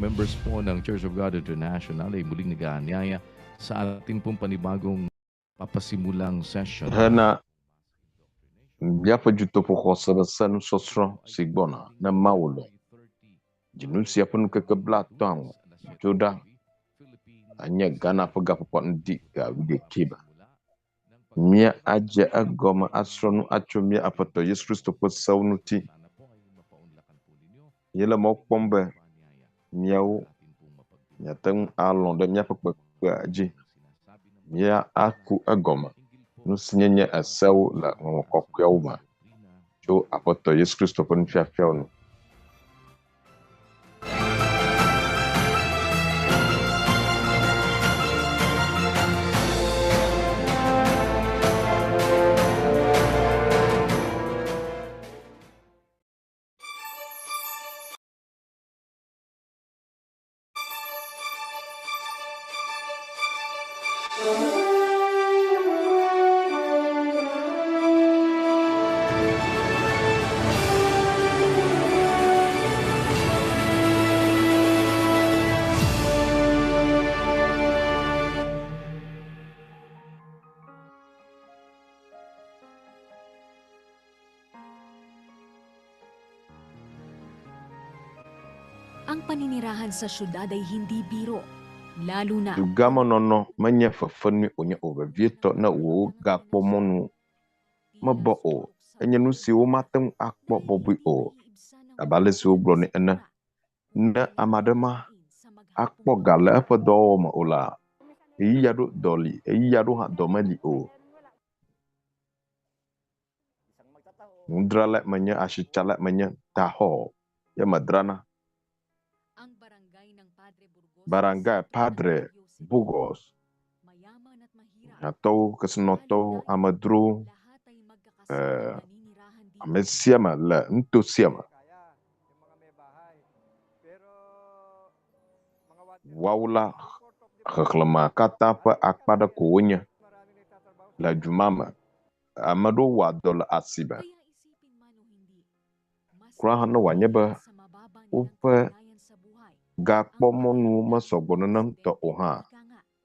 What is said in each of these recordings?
members po ng Church of God International ay muling nag-aanyaya sa atin pong panibagong papasimulang session. Hena míaƒe dutoƒoxɔse nusɔsrɔ̃ si gbɔna ne Mawu lɔ̃. Dzinu sia ƒe ŋkeke blaetɔ̃ dzo ɖa anye Ghana ƒe gaƒoƒo ŋdi ga wuiɖekɛ me. Míadze egɔme asrɔ̃ nu atso mía Aƒetɔ Yesu Kristo ƒe sewo ŋuti. Míele mɔ kpɔm be míawo míate ŋu alɔ̃ ɖe míaƒe kpekpea dzi. Míaku egɔme nu si nye nye esewo le Ŋɔŋlɔ Kɔkɔeawo me tso Aƒetɔ Yesu Kristo ƒe nufiafiawo nu. Ang paninirahan sa syudad ay hindi biro, lalo na Dugãmenɔnɔ menye fefenui wònye o vevietɔ ne wò gakpɔmɔnu mebɔ o. Enye nu si womate ŋu akpɔ bɔbɔe o. Abe ale si wogblɔnɛ ene, ne ame aɖe ma akpɔ ga le eƒe dɔwɔwɔ me o la, ɣeyiɣi aɖewo dɔ li, ɣeyiɣi aɖewo hã dɔ meli o. Nudzralae menye, asitsalae menye, daxɔ ye medrana. Ang barangay ng Padre Burgos Barangay Padre Burgos, mayaman at mahirap, hiãtɔwo, kesinɔtɔwo, amedzrowo, lahat ay magkakasama naninirahan dito. ame sia ame le nuto sia me. Woawo la, xexlẽmea katã ƒe akpa ɖe ko wonye le du ma me. Ame aɖewo wɔa dɔ le asime. Kaya isipin man o hindi, mas Kura hã ne wòanye be sa mababa nilang woƒe kalagayan sa buhay. gakpɔmɔnuwo mesɔgbɔ nenem tɔ o hã,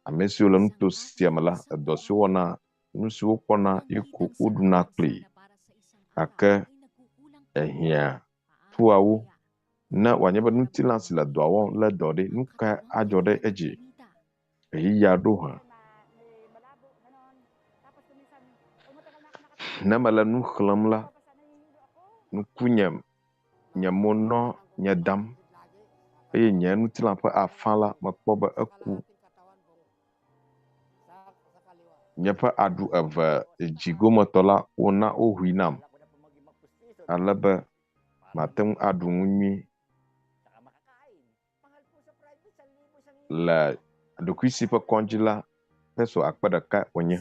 ame siwo le nuto sia me la, edɔ si wowɔna, nu si wokpɔna ye ko woɖuna kplii. Gake ehiã tua wo ne wòanye be ŋutilã si le dɔa wɔm lé dɔ ɖi, nu kae adzɔ ɖe edzi? Ɣeyiɣia ɖo hã. Ne mele nu xlẽm la, ŋkunye, nye mo nɔ nye dam eye nye ŋutilã ƒe afã la, mekpɔ be eku. Nye ƒe aɖu eve dzi gometɔ la, wona wohui nam ale be mate ŋu aɖu nu nyui le ɖokuisi ƒe kɔdzi la, peso akpe ɖekae wònye.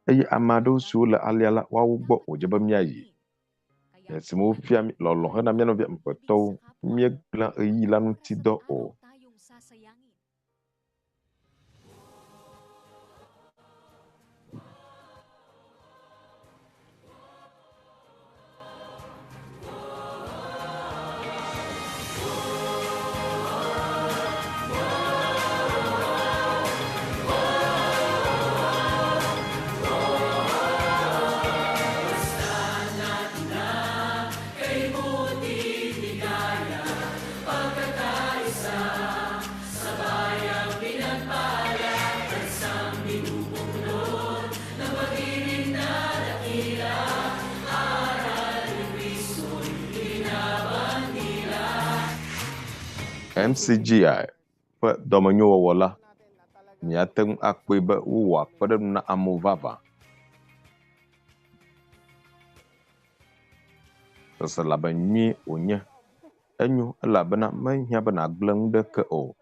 Eye ame aɖewo siwo le alea la, woawo gbɔ wòdze be míayi. Esime wofia mí lɔlɔ̃ hena mía nɔvi amegbetɔwo, míegblẽa ɣeyiɣi la ŋuti dɔ o. MCGI ƒe dɔmenyowɔwɔ la, míate ŋu akpɔe be wowɔa kpeɖeŋu na amewo vavã. Seselãme nyuie wònye. Enyo elabena mehiã be nàgblẽ nu ɖeke o.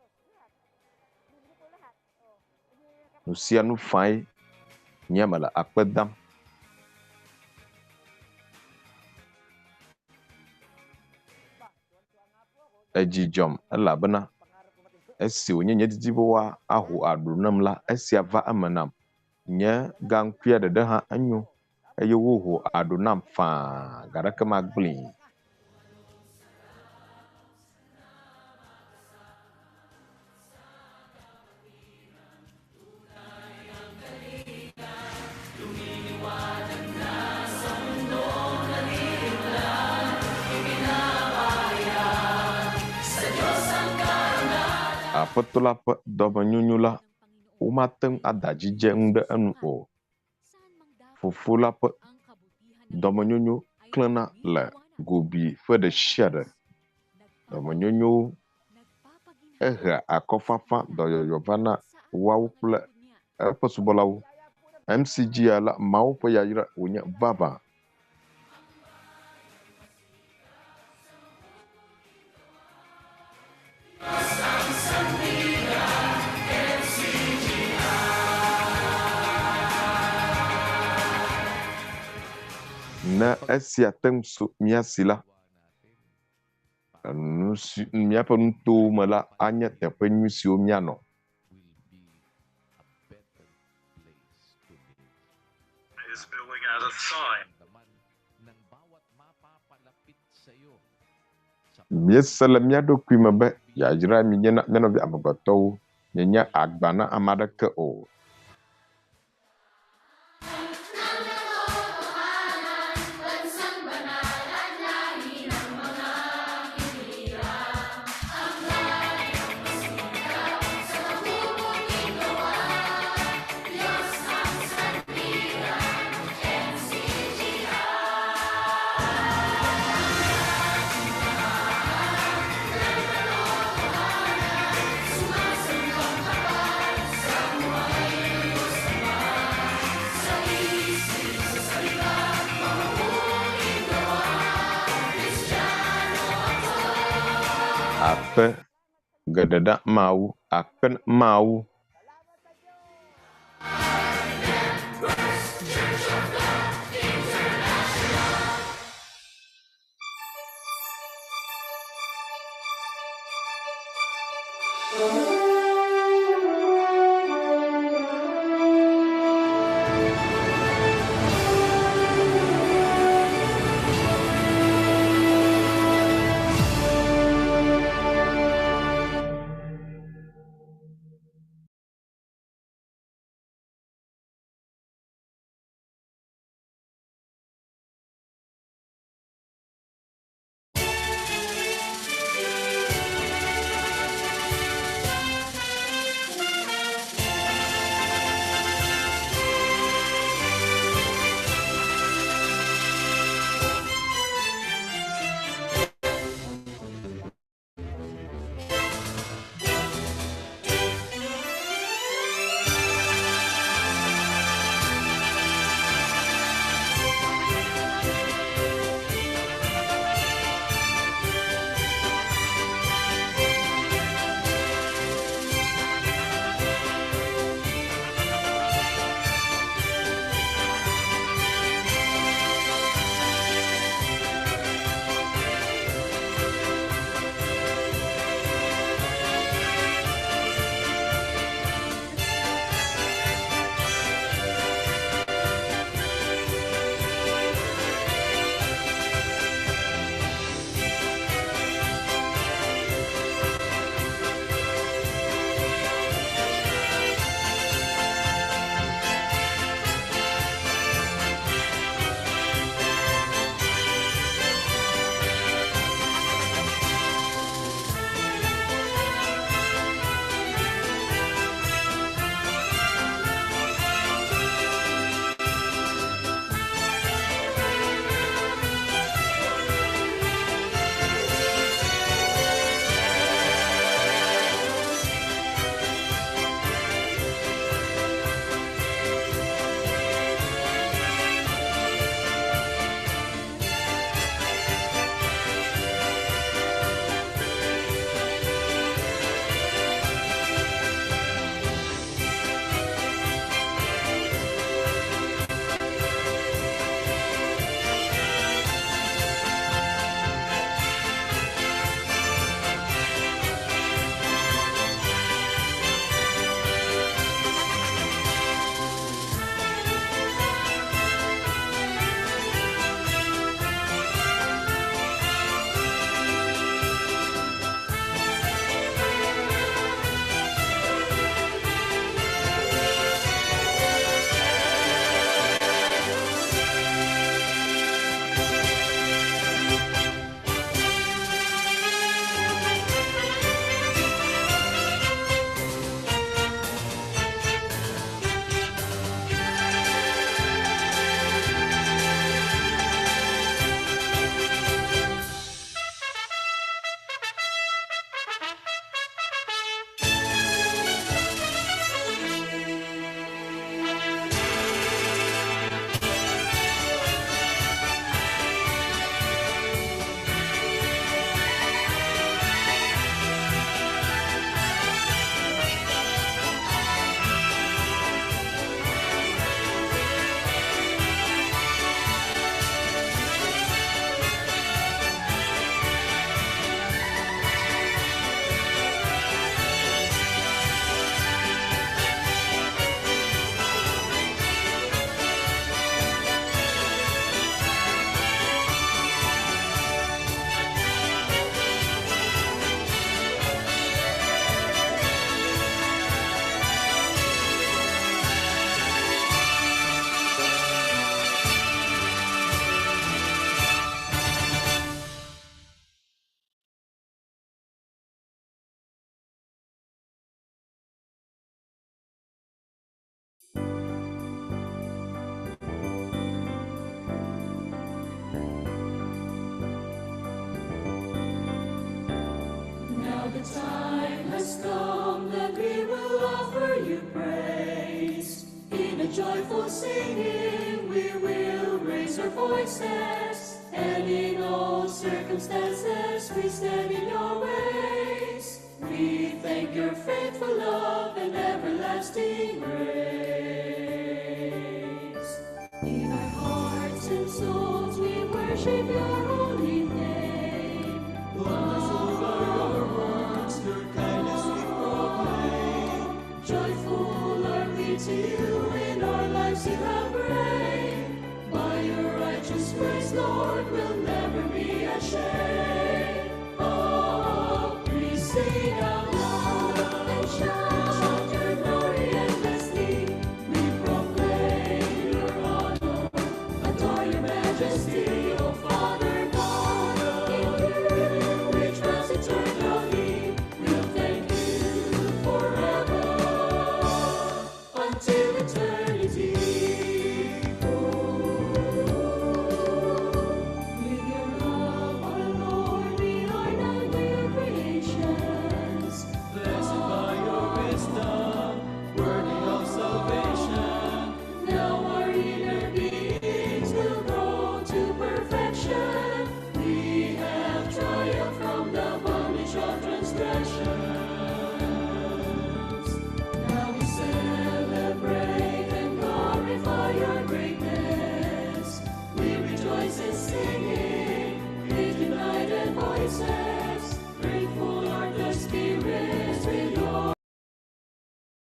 Nu sia nu fãe nye mele akpe dam. Edzi dzɔm elabena esi wònye nye didi be woaho aɖu nam la, esia va eme nam. Nye gaŋkuia ɖeɖe hã enyo eye woho aɖu nam faa, ga ɖeke magblẽe. Aƒetɔ la ƒe dɔmenyonyo la, womate ŋu ada dzidze nu ɖe enu o. Fofo la ƒe dɔmenyonyo klẽna le gobi ƒe ɖe sia ɖe. Dɔmenyonyo ehea akɔfafa dɔyɔyɔ vana woawo kple eƒe subɔlawo. MCG ya la, Mawu ƒe yayra wònye vavã. Ne esia te ŋu su mía si la, nu si míaƒe nutowo me la anye teƒe nyui siwo míanɔ. Míese le mía ɖokui me be yayra míenye na mía nɔvi amegbetɔwo, míenye agba na ame aɖeke o. Akpe geɖe na Mawu, akpe na Mawu. The time has come that we will offer you praise. In a joyful singing, we will raise our voices, and in all circumstances, we stand in your ways. We thank your faithful love and everlasting grace. In our hearts and souls, we worship your holy name. Wonderful are your works, your kindness we proclaim. Joyful are we to you in our lives you have reigned. By your righteous ways, Lord, we'll never be ashamed. Oh, we sing out loud and shout your glory endlessly. We proclaim your honor, adore your majesty, O Father God. In you we trust eternally. We'll thank you forever until eternity. With your love, our Lord, we are now new creations. Blessed by your wisdom, worthy of salvation. Now our inner beings will grow to perfection. We have triumphed from the bondage of transgressions. Now we celebrate and glorify your greatness. We rejoice in singing with united voices. Grateful are the spirits with your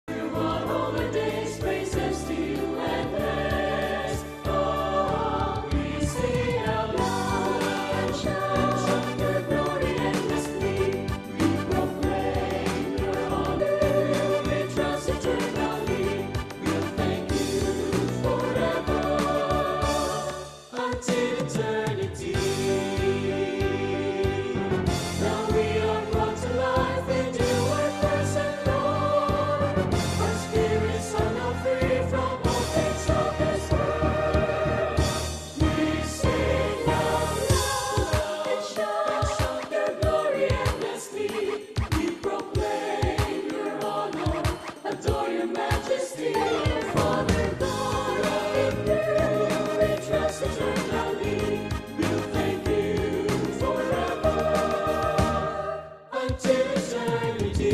Throughout all the days, praises to you endless. Oh, we sing out loud and shout your glory endlessly. We proclaim your honor. We trust eternally. We'll thank you forever until eternity. Now we are brought to life in you our present Lord. Our spirits are now free from all things of this world. We sing out loud and shout your glory endlessly. We proclaim your honor, adore your majesty, Father God. In you we trust eternally. We'll thank you forever until eternity.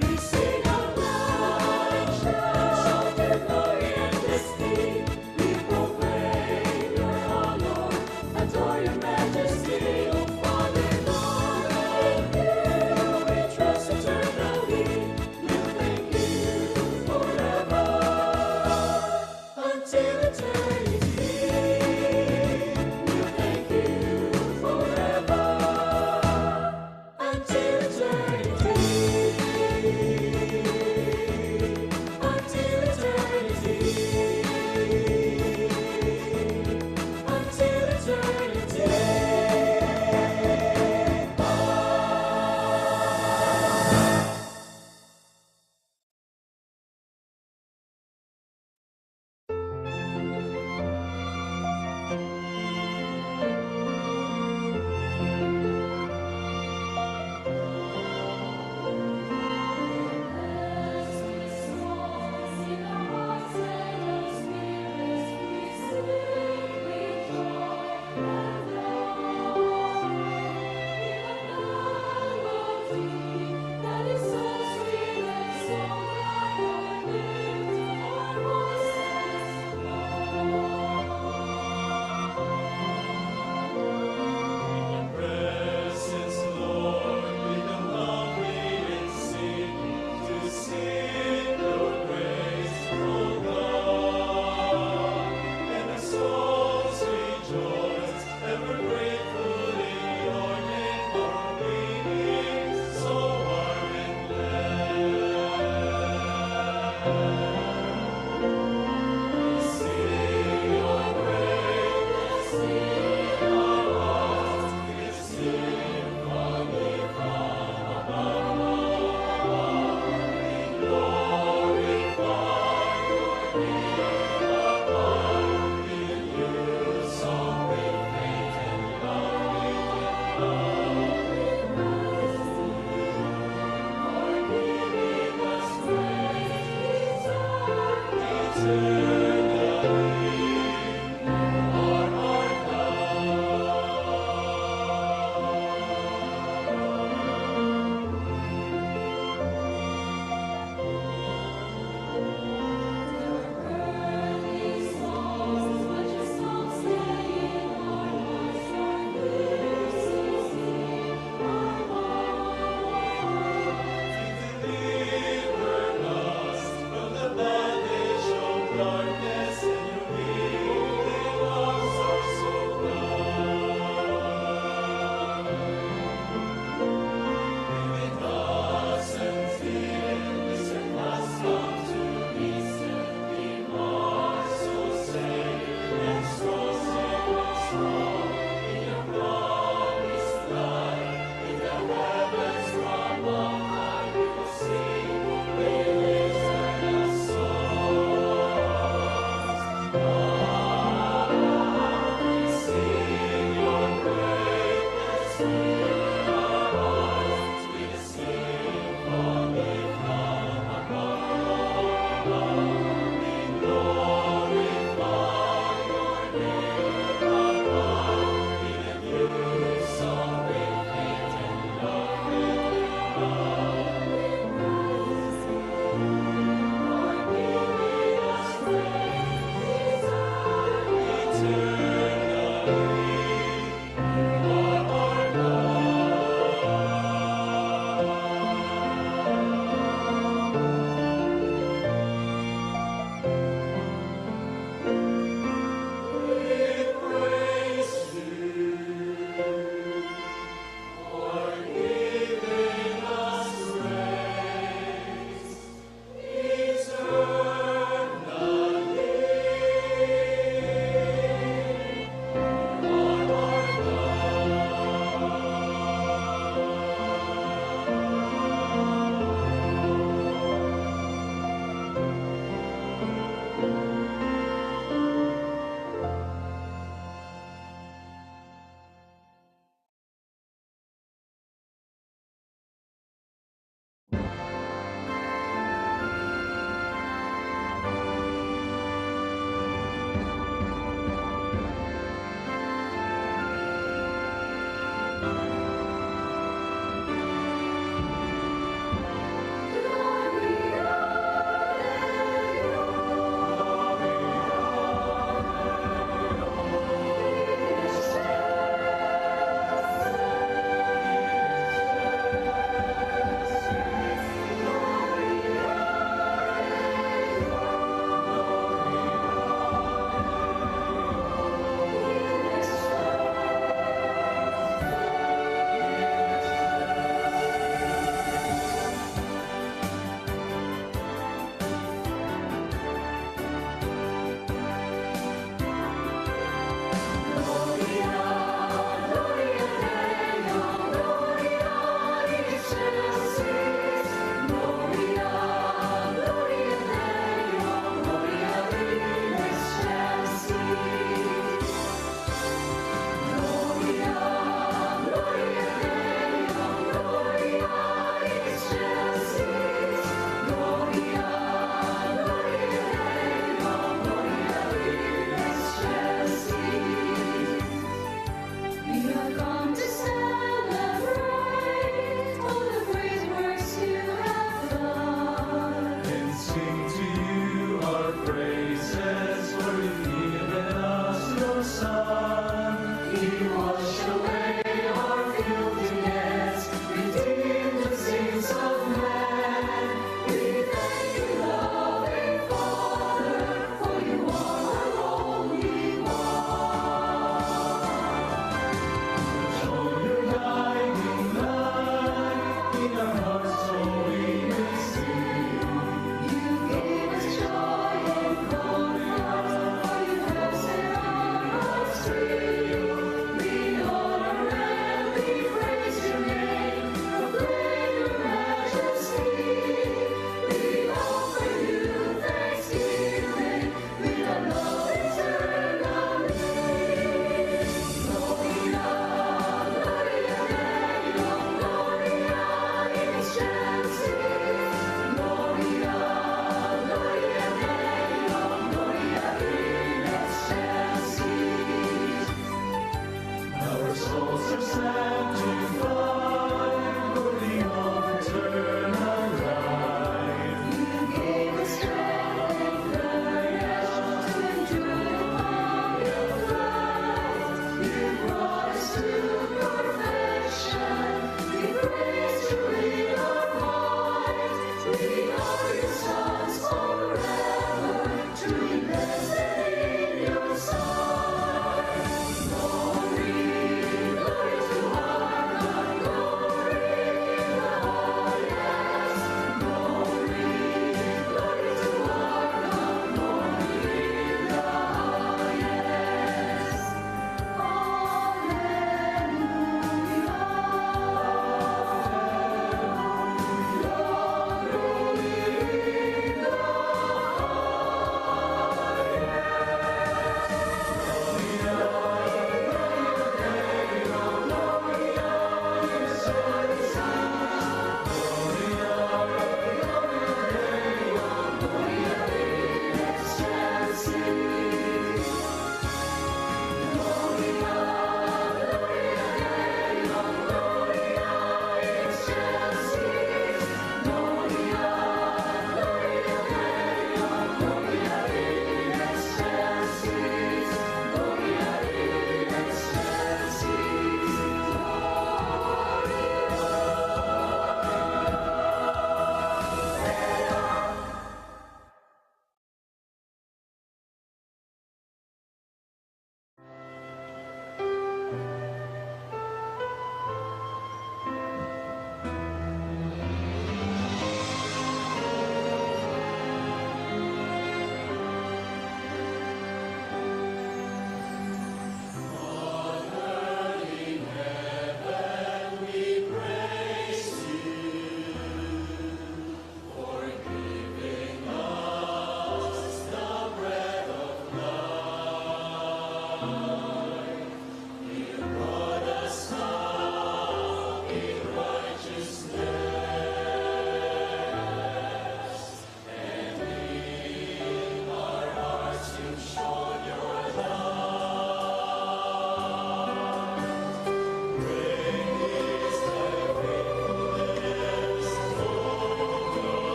We sing out loud and shout your glory endlessly. We proclaim your honor, adore your majesty, O Father God. In you we trust eternally. We'll thank you forever until eternity. We'll thank you forever until eternity.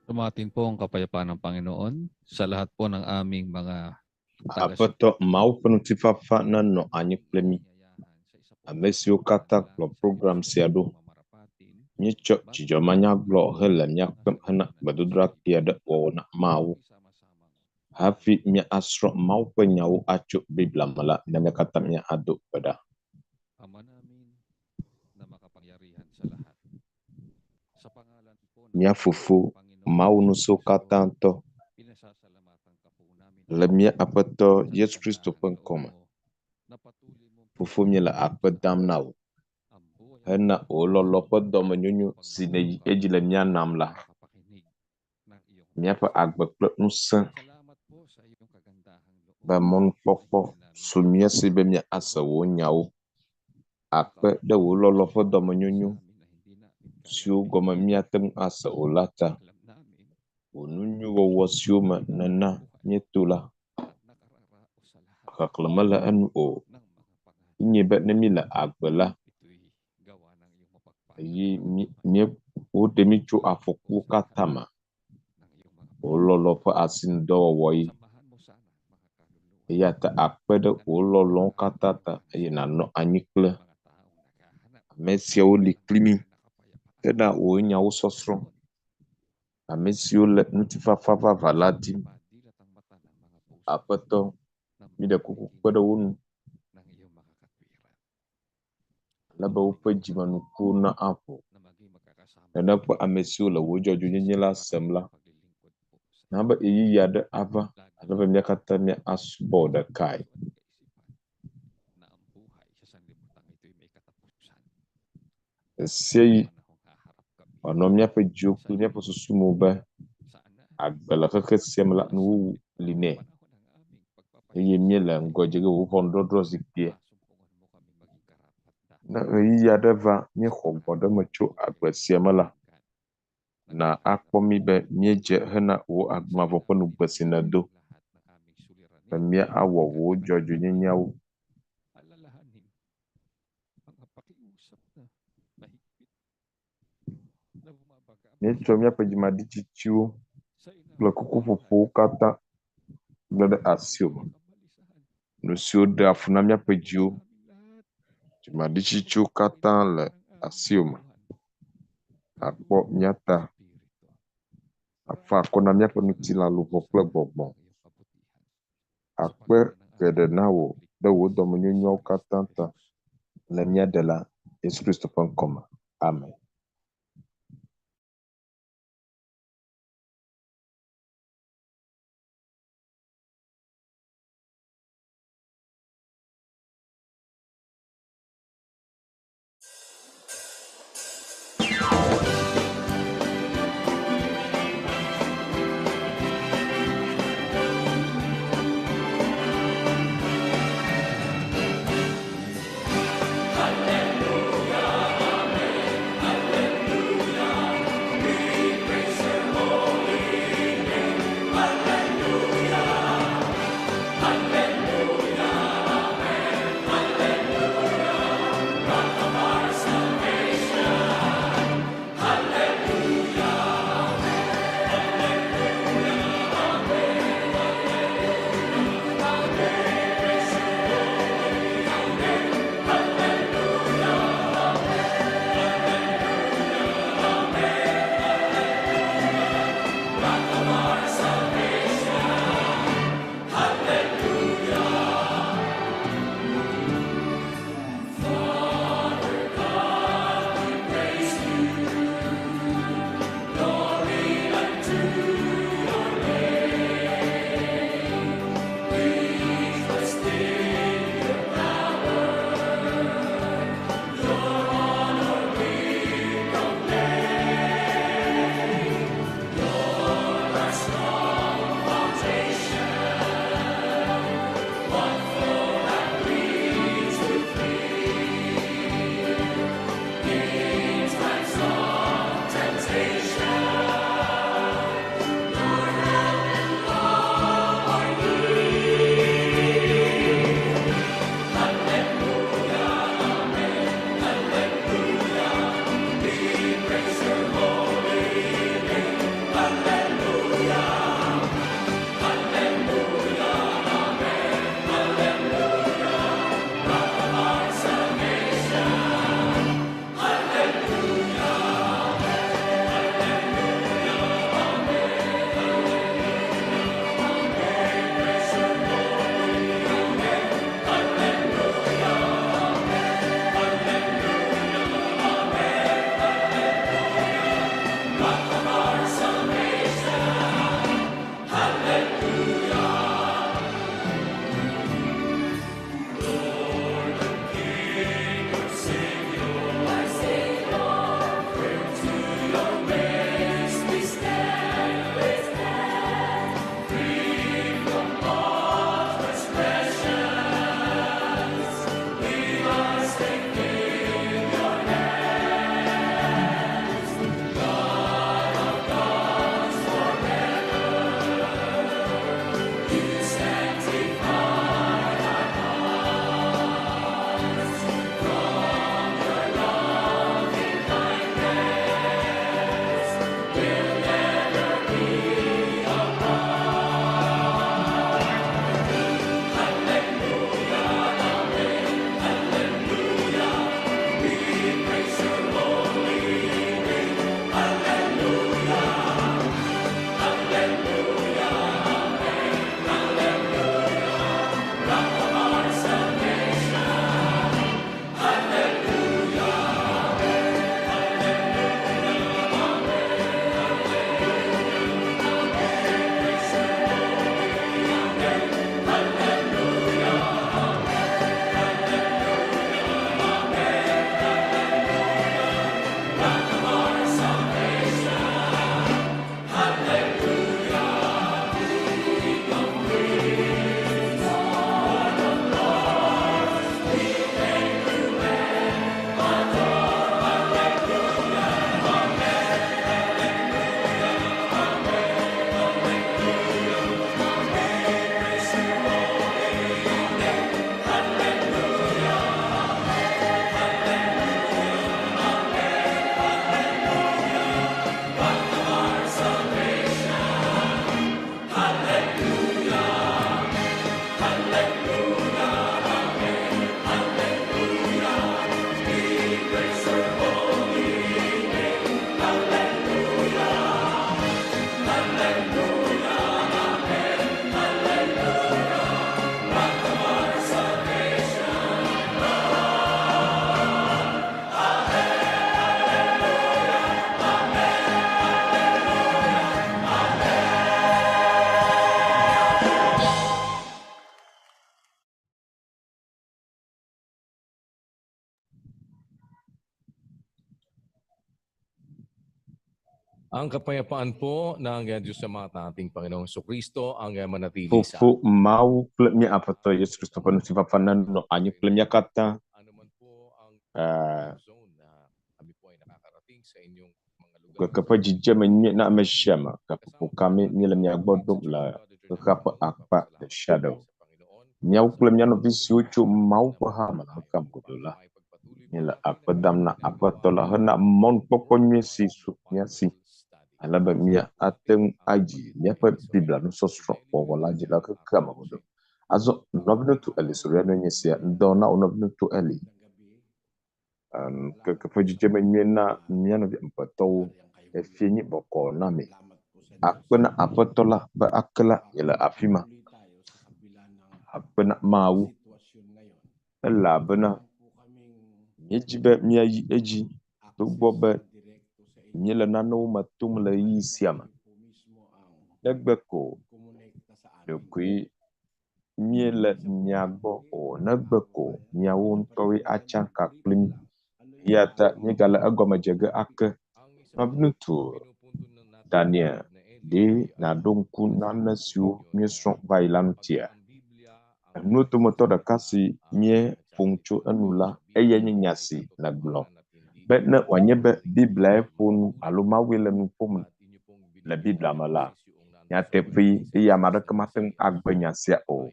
Sumatin po ang kapayapaan ng Panginoon sa lahat po ng aming mga Aƒetɔ Mawu ƒe ŋutifafa nenɔ anyi kple mi. Ame siwo katã kplɔ program sia ɖo. Míetsɔ dzidzɔ manyagblɔ hele mía kpem hena gbedodoɖa kpui aɖe wɔwɔ na Mawu. Hafi míasrɔ̃ Mawu ƒe nyawo atso Biblia me la, mina mía katã míado gbe ɖa. Ama namin na makapangyarihan sa lahat. Sa pangalan po ng Mía Fofo, Panginoong Mawu Hesus nusẽwo Kristo, katã tɔ pinasasalamatan ka po namin le mía Aƒetɔ sa Yesu Kristo ƒe kagandahang ŋkɔ loob me. mo na patuloy mong Fofo míele akpe pinagpapala sa dam amin na wò ang buhay at hena wò lɔlɔ ƒe dɔmenyonyo upang si nèyi lalo edzi le kaming mía nam la, makapakinig ng iyong míaƒe mga agbe kple ŋusẽ Salamat po sa iyong kagandahang loob be mɔnukpɔkpɔ na hindi namin su mía si be míase wò nyawo. Akpe ɖe wò lɔlɔ ƒe dɔmenyonyo sa amin na hindi namin kayang siwo gɔme míate ŋu ase o la ta. Alam namin Wò nu nyui wɔwɔ siwo me nèna míeto la, at nakararao sa lahat xexlẽme le enu o. ng mga panganib. Enye be ne míle agbe la, Ito'y gawa ng iyong mapagpalang eye mí kalooban mí woɖe mí tso Salamat po afɔkuwo sa katã lahat me. ng iyong mga Wò lɔlɔ ƒe asinudɔwɔwɔ ye. Samahan mo sana mga kaluluwa Eya ta akpe ɖe na wò lɔlɔ̃wo naghahanap katã ng ta iyong eye kaisa. nànɔ anyi kple Mga taong naghahanap ame siawo li ng kpli mí tunay na kapayapaan hena wò nyawo sɔsrɔ̃. Panginoon, Ame siwo le ŋutifafa vavã la dim. madilat ang mata ng mga puso Aƒetɔ, Míɖe kuku kpe ɖe wo ŋu ale be woƒe dzimenukuwo na aʋu. Nene ƒe ame siwo le wò dzɔdzɔenyenye la sem la, na be ɣeyiɣi aɖe ava ale be mía katã míasubɔ wò ɖekae. Ɣesiaɣi wòanɔ míaƒe dziwo kple míaƒe susu me be agbe le xexe sia me la, nuwuwu li nɛ eye míele ŋgɔ dze ge wò ʋɔnudɔdrɔ̃ zikpuia. Ne ɣeyiɣi aɖe va míexɔ gbɔɖeme tso agbe sia me la, na akpɔ mí be míedze hena wò agbe mavɔ ƒe nugbe si nèdo be míawɔ wò dzɔdzɔenyenyeawo. Míetsɔ míaƒe dzimaɖitsitsiwo kple kukuƒoƒowo katã gblẽ ɖe asiwò me. Nu siwo ɖea fu na míaƒe dziwo, dzimaɖitsitsiwo katã le asiwò me. Àkpɔ mía ta, afa akɔ na míaƒe ŋutilã, luʋɔ kple gbɔgbɔ. Akpe geɖe na wò ɖe wò dɔmenyonyoawo katã ta le mía Ɖela Yesu Kristo ƒe ŋkɔ me. Amen. Ang kapayapaan po ng Diyos Ama at ating Panginoong Kristo ang manatili sa Fofo Mawu kple mía Aƒetɔ Yesu Kristo ƒe ŋutifafa nenɔ anyi kple mía katã. Ano man po ang Eh, zone na kami po ay nakakarating sa inyong mga lugar. Ŋkeke ƒe dzidzeme nyuie na ame sia ame. Gaƒoƒo ka mee míele mia gbɔ ɖom le xexea ƒe akpa ɖe sia ɖe o. Míawo kple mía nɔvi siwo tso Mawu ƒe ha me le xexea me godoo la, míele akpe dam na Aƒetɔ la hena mɔnukpɔkpɔ nyui si su mía si ale be míate ŋu ayi míaƒe Biblia nusɔsrɔ̃ wɔwɔ la dzi le xexea me godoo. Azɔ nɔviŋutsu Eli Soriano nye sia. Ŋdɔ na wò nɔviŋutsu Eli. Ŋkeke ƒe dzidzeme nyuie na mía nɔvi amegbetɔwo. Efie nyi bɔkɔ na mi. Akpe na Aƒetɔ la be ake la yele afi ma. Akpe na Mawu elabena míedzi be míayi edzi togbɔ be míele nanewo me tom le ɣeyiɣi sia me. Negbe ko ɖekoe míele mia gbɔ o, negbe ko miawo ŋutɔwoe atsa ka kpli mí. Eya ta míegale egɔme dze ge ake. Nɔviŋutsu Daniel, ɖe nàɖo ŋku nane siwo míesrɔ̃ va yi la ŋutia? Enuwo dometɔ ɖeka si míeƒo nu tso enu la, eyae nye nya si nègblɔ be ne wòanye be Bibliae ƒo nu alo Mawue le nu ƒom le Biblia me la, nyateƒee eye ame aɖeke mate ŋu agbe nya sia o.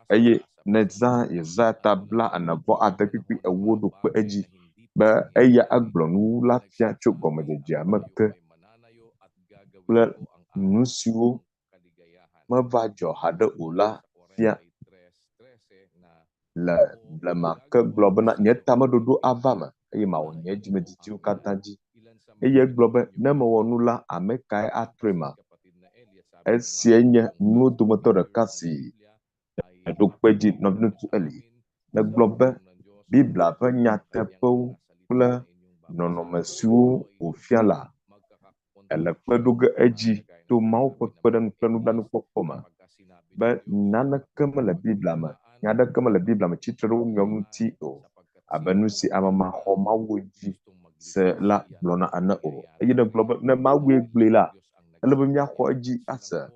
Eye nèzã Yesaya ta bla ene vɔ ade kpukpui ewo ɖo kpe edzi be eya egblɔ nuwuwu la fia tso gɔmedzedzea me ke kple nu siwo meva dzɔ haɖe o la fia le blema ke gblɔ bena, Nye tameɖoɖo ava eme, eye mawɔ nye dzimedidiwo katã dzi. Eye egblɔ be, Ne mewɔ nu la, ame kae atrɔe ma? Esiae nye nuwo dometɔ ɖeka si ɖo kpe edzi nɔviŋutsu Eli. Megblɔ be Biblia ƒe nyateƒewo kple nɔnɔme siwo wòfia la, ele kpe ɖo ge edzi to Mawu ƒe kpeɖeŋu kple nublanuikpɔkpɔ me be naneke mele Biblia me, nya aɖeke mele Biblia me tsi tre ɖe wo nɔewo ŋuti o, abe nusi ame maxɔ Mawu dzi se la gblɔna ene o. Eye nègblɔ be ne Mawue gblɔe la, ele be míaxɔ edzi ase.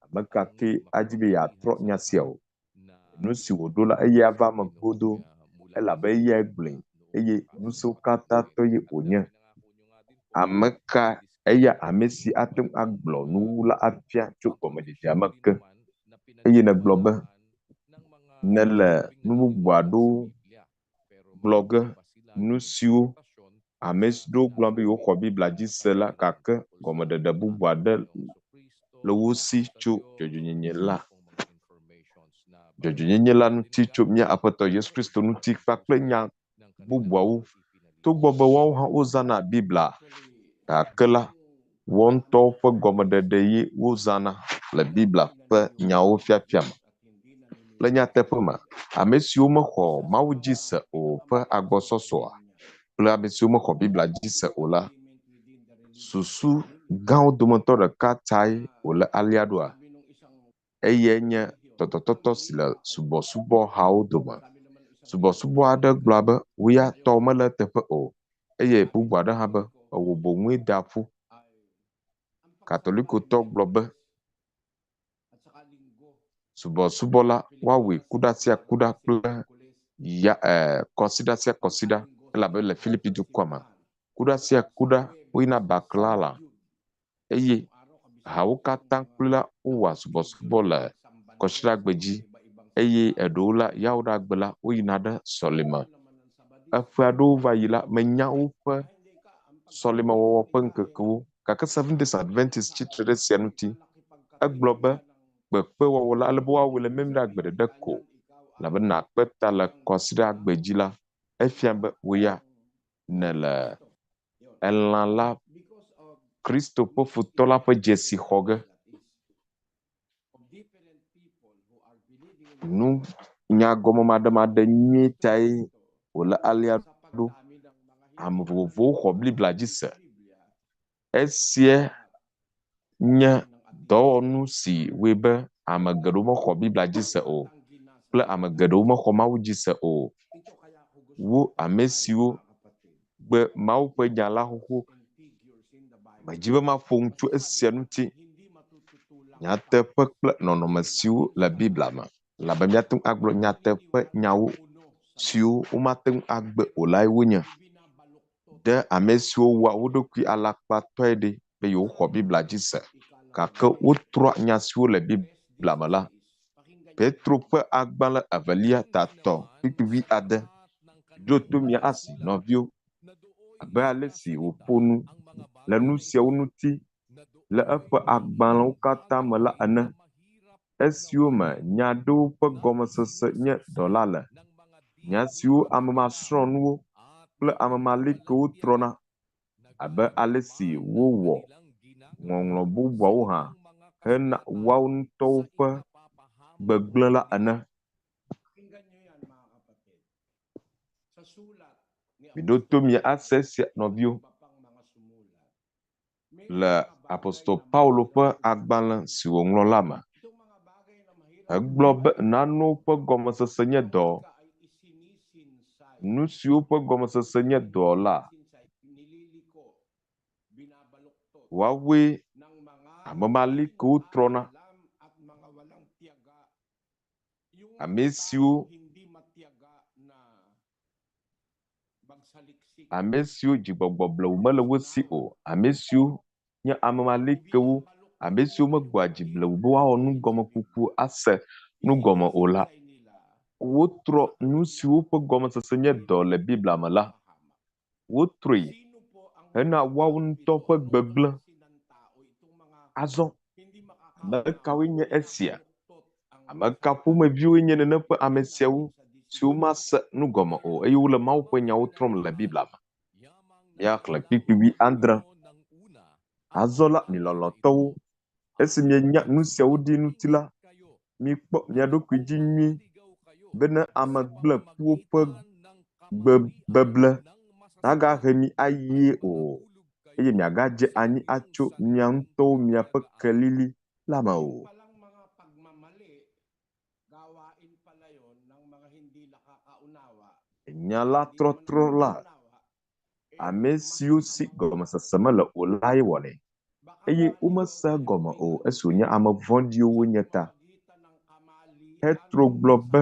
Ame ka kee adi be yeatrɔ nya sia o? Nu si wòɖo la, eyae ava eme godoo, elabe eyae gblɔe, eye ŋusẽwo katã tɔ ye wònye. Ame ka eya ame si ate ŋu agblɔ nuwuwu la afia tso gɔmedzedzea me ke? Eye nègblɔ be, Nèle nu bubu aɖewo gblɔ ge, nu siwo ame aɖewo gblɔ be yewoxɔ Biblia dzi se la gake gɔmeɖeɖe bubu aɖe le wo si tso dzɔdzɔenyenye la dzɔdzɔenyenye la ŋuti tso mía Aƒetɔ Yesu Kristo ŋuti kpakple nya bubuawo. Togbɔ be woawo hã wozãna Biblia gake la, woawo ŋutɔwo ƒe gɔmeɖeɖe ye wozãna le Biblia ƒe nyawo fiafia me. Le nyateƒe me, ame siwo mexɔ Mawu dzi se o ƒe agbɔsɔsɔa kple ame siwo mexɔ Biblia dzi se o la, susu gãwo dometɔ ɖeka tae wòle alea ɖoa? Eyae nye tɔtɔtɔtɔ si le subɔsubɔhawo dome. Subɔsubɔ aɖe gblɔa be, wò ya tɔwò mele eteƒe o, eye bubu aɖe hã be, ewò boŋue da ƒu. Katolikotɔ gblɔ be, subɔsubɔ la, woawɔe kuɖa sia kuɖa kple ya e kɔsiɖa sia kɔsiɖa elabe le Filipi dukɔa me. Kuɖa sia kuɖa woyina Baklala eye hawo katã kple la wowɔa subɔsubɔ le kɔsiɖagbe dzi eye eɖewo la Yawoɖagbe la woyina ɖe sɔlime. Eƒe aɖewo va yi la menya woƒe sɔlimewɔwɔ ƒe ŋkekewo gake Seventh Days Adventist tsi tre ɖe esia ŋuti. Egblɔ be kpekpewɔwɔ la ele be woawɔe le Memleɖagbe ɖeɖe ko elabe nàkpe ta le kɔsiɖagbe dzi la, efia be wò ya nèle elã la Kristo ƒe futɔ la ƒe dzesi xɔ ge. Nu nyagɔmemaɖemaɖe nyuie tae wòle alea ɖo. Ame vovovowo xɔ Biblia dzi se. Esia nye dɔwɔnu si wɔe be ame geɖewo mexɔ Biblia dzi se o kple ame geɖewo mexɔ Mawu dzi se o wu ame siwo gbe Mawu ƒe nya la xoxo. Medzi be maƒo nu tso esia ŋuti. Nyateƒe kple nɔnɔme siwo le Biblia me elabe míate ŋu agblɔ nyateƒe nyawo siwo womate ŋu agbe o lae wonye. Ɖe ame siwo wɔa wo ɖokui alakpatɔe ɖi be yewoxɔ Biblia dzi se gake wotrɔa nya siwo le Biblia me la. Petro ƒe agbalẽ evelia tatɔ kpukpui wuiade ɖo to mía asi, nɔviwo, abe ale si wòƒo nu le nu siawo ŋuti le eƒe agbalẽwo katã me la ene, esiwo me nya aɖewo ƒe gɔmesese nye dɔla le, nya siwo ame masrɔ̃nuwo kple ame malikewo trɔna, abe ale si wowɔ ŋɔŋlɔ bubuawo hã hena woawo ŋutɔwo ƒe gbegblẽ la ene. Miɖo to mia ase esia, nɔviwo. Le apostol Paulo ƒe agbalẽ si wòŋlɔ la me, egblɔ be nanewo ƒe gɔmesese nye dɔ. Nu siwo ƒe gɔmesese nye dɔ la, woawoe ame malikewo trɔna. Ame siwo ame siwo dzigbɔgbɔ blewu mele wo si o, ame siwo nye ame malikewo, ame siwo megbɔa dzi blewu be woawɔ nugɔmekuku ase nu gɔme o la, wotrɔ nu siwo ƒe gɔmesese nye dɔ le Biblia me la, wotrɔe hena woawo ŋutɔ ƒe gbegblẽ. Azɔ, ame kawoe nye esia? Ame ka ƒomeviwoe nye nene ƒe ame siawo siwo mase nu gɔme o eye wole Mawu ƒe nyawo trɔm le Biblia me? Míaxlẽ kpukpui wuiadre. Azɔ la, mi lɔlɔ̃tɔwo, esi mienya nu siawo ɖi ŋuti la, mikpɔ mia ɖokui dzi nyuie bene ame gblẽkuwo ƒe gbe beble nagahe mi ayie o, eye miagadze anyi atso mia ŋutɔwo miaƒe kelili la me o. Nya la trɔtrɔ la, ame siwo si gɔmesese mele o lae wɔnɛ, eye womese egɔme o esi wònye ame vɔ̃ɖiwo wonye ta. Petro gblɔ be,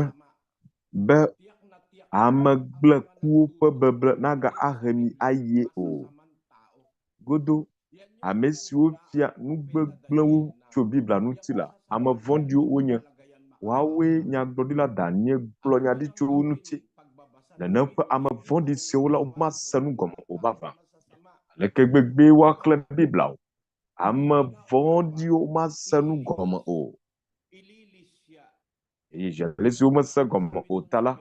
be ame gblẽkuwo ƒe beble nagahe mi ayie o. Godo, ame siwo fia nu gbegblẽwo tso Biblia ŋuti la, ame vɔ̃ɖiwo wonye. Woawoe nyagblɔɖila Daniel gblɔ nya ɖi tso wo ŋuti. Nenem ƒe ame vɔ̃ɖi siawo la, womase nu gɔme o vavã. Aleke gbegbee woaxlẽ Biblia o? Ame vɔ̃ɖiwo mase nu gɔme o. Eye zi alesi womese gɔme o ta la,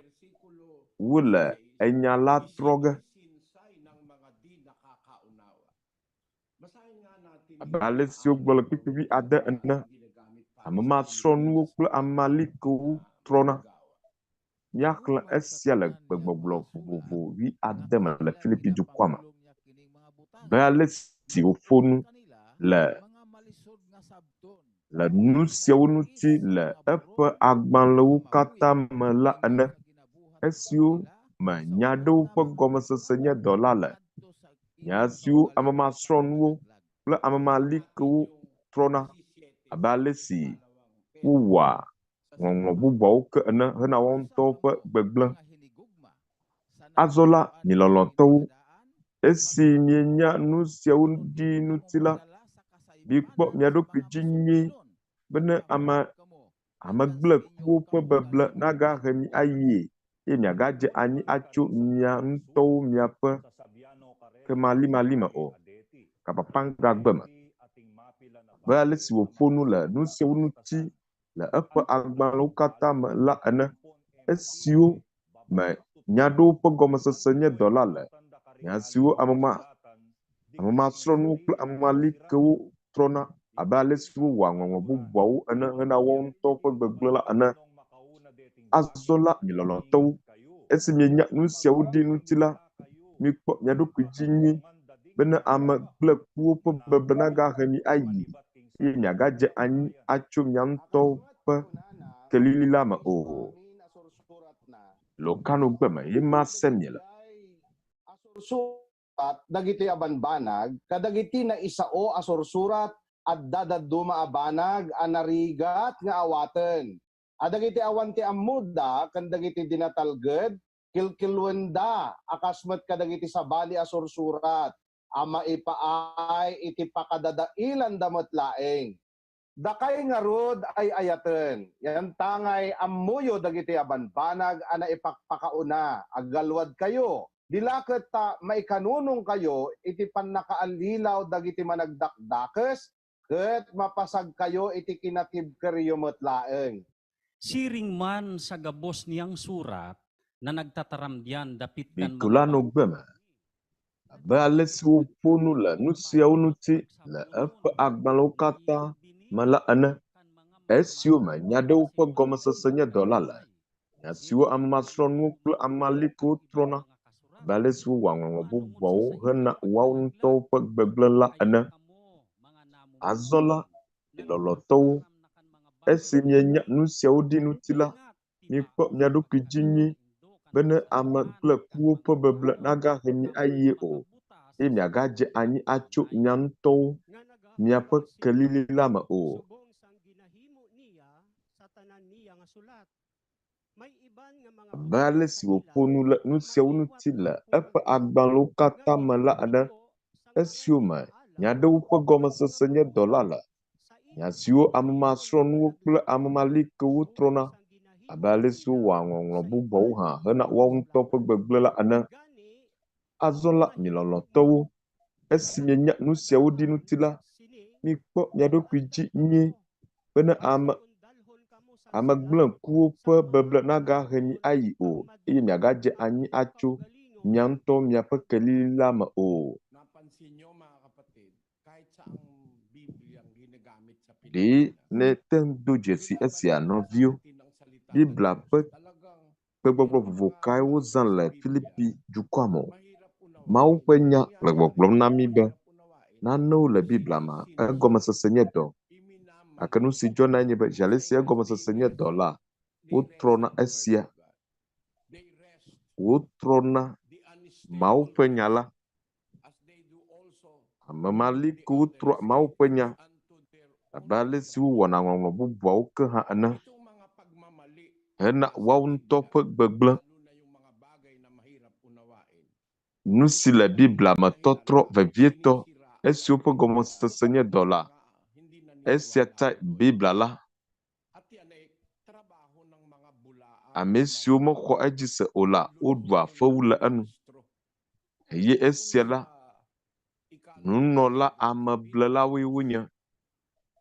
wole enya la trɔ ge. Abe alesi wogblɔ le kpukpui wuiade ene, ame masrɔ̃nuwo kple ame malikewo trɔna. Míaxlẽ esia le gbegbɔgblɔ vovovo wuiade me le Filipi dukɔa me. Abe alesi wòƒo nu le le nu siawo ŋuti le eƒe agbalẽwo katã me la ene, esiwo me nya aɖewo ƒe gɔmesese nye dɔla le, nya siwo ame masrɔ̃nuwo kple ame malikewo trɔna abe ale si wowɔa ŋɔŋlɔ bubuawo ke ene hena woawo ŋutɔwo ƒe gbegblẽ. Azɔ la, mi lɔlɔ̃tɔwo, esi mienya nu siawo ɖi ŋuti la, mikpɔ mia ɖokui dzi nyuie bene ame ame gblẽkuwo ƒe beble nagahe mi ayie eye miagadze anyi atso mia ŋutɔwo miaƒe kemalimali me o. Kapapangagbe me. Abe ale si wòƒo nu le nu siawo ŋuti le eƒe agbalẽwo katã me la ene, esiwo me nya aɖewo ƒe gɔmesese nye dɔla le, nya siwo ame ma ame masrɔ̃nuwo kple ame malikewo trɔna abe ale si wowɔa ŋɔŋlɔ bubuawo ene hena woawo ŋutɔwo ƒe gbegblẽ la ene. Azɔ la, mi lɔlɔ̃tɔwo, esi mienya nu siawo ɖi ŋuti la, mikpɔ mia ɖokui dzi nyuie bene ame gblẽkuwo ƒe beble nagahe mi ayi eye miagadze anyi atso mia ŋutɔwo ƒe kelili la me o. Lokanogbe me ye ma se miele. Surat dagiti abanbanag kadagiti na isao a sursurat at dadaduma a banag a narigat nga awaten. Adagiti awan ti ammuda ken dagiti dinatalged kilkilwenda akasmet kadagiti sabali a sursurat a maipaay iti pakadadailan damot laeng. Dakay nga rod ay ayaten. Yan tangay ammuyo dagiti abanbanag a naipakpakauna. Aggalwad kayo. Dilaket ta maikanunong kayo iti pannakaalilaw dagiti managdakdakes ket mapasag kayo iti kinatibkeryo met laeng. Siring man sa gabos niyang surat na nagtataramdian dapit kan Mitu la no gbe me abe ale si woƒo nu le nu siawo ŋuti le eƒe agbalẽwo katã me la ene. Esiwo me nya ɖewo ƒe gɔmesese nye dɔla le, nya siwo ame masrɔ̃nuwo kple ame alikewo trɔna abe ale si wowɔa ŋɔŋlɔ bubuawo hena woawo ŋutɔwo ƒe gbegblẽ la ene. Azɔ la, mi lɔlɔ̃tɔwo, esi mienya nu siawo ɖi ŋuti la, mikpɔ mia ɖokui dzi nyuie bene ame kple kuwo ƒe beble nagahe mi ayie o, eye miagadze anyi atso mia ŋutɔwo miaƒe kelili la me o. Abe ale si wòƒo nu le nu siawo ŋuti le eƒe agbalẽwo katã me la ene, esiwo me nya aɖewo ƒe gɔmesese nye dɔla le, nya siwo ame masrɔ̃nuwo kple ame malikewo trɔna abe ale si wowɔa ŋɔŋlɔ bubuawo hã hena woawo ŋutɔ ƒe gbegblẽ la ene. Azɔ la, mi lɔlɔ̃tɔwo, esi mienya nu siawo ɖi ŋuti la, mikpɔ mia ɖokui dzi nyuie bene ame ame gblẽkuwo ƒe beble nagahe mi ayi o eye miagadze anyi atso mia ŋutɔ miaƒe kelili la me o. Napansin nyo mga kapatid, kahit saang Biblia ang ginagamit sa Ɖe Pilipinas, ne te ŋu do dzesi esia nɔviwo, Biblia ƒe talagang kpegbɔgblɔ yung vovovo mga kae wozã le Biblia, Filipi dukɔa me o? mahirap Mawu unawain. ƒe nya Kaya le gbɔgblɔm na mí be mahirap unawain. nanewo le Biblia me egɔmesese nye dɔ. Gake nu si dzɔnae nye be zi ale si Saying that they egɔmesese nye dɔ la, they rest wotrɔna on the word esia. of God. They rest Wotrɔna the Mawu unstable ƒe nya la. as they do also Ame the malikewo other trɔa Mawu ƒe nya scriptures unto their abe own ale si destruction. wowɔna ŋɔŋlɔ bubuawo ke hã ene Itong mga pagmamali hena sa woawo ŋutɔ Biblia, ƒe gbegblẽ. lalo na yung mga bagay na mahirap unawain, Nu si le Biblia me dahil tɔtrɔ ano, vevietɔ sinisiraan esiwo ng ƒe mga gɔmesese nye dɔ la, mga hindi esia naniniwala tae sa Diyos. Biblia la, At yan ay trabaho ng mga bulaan ame na siwo mga mexɔ edzi se o la, woɖua manluloko ng fewu mga le enu. ministro. Eye Kung esia sa la, ikalawang nunɔla siklong sa ameblelawoe Pilipinas, wonye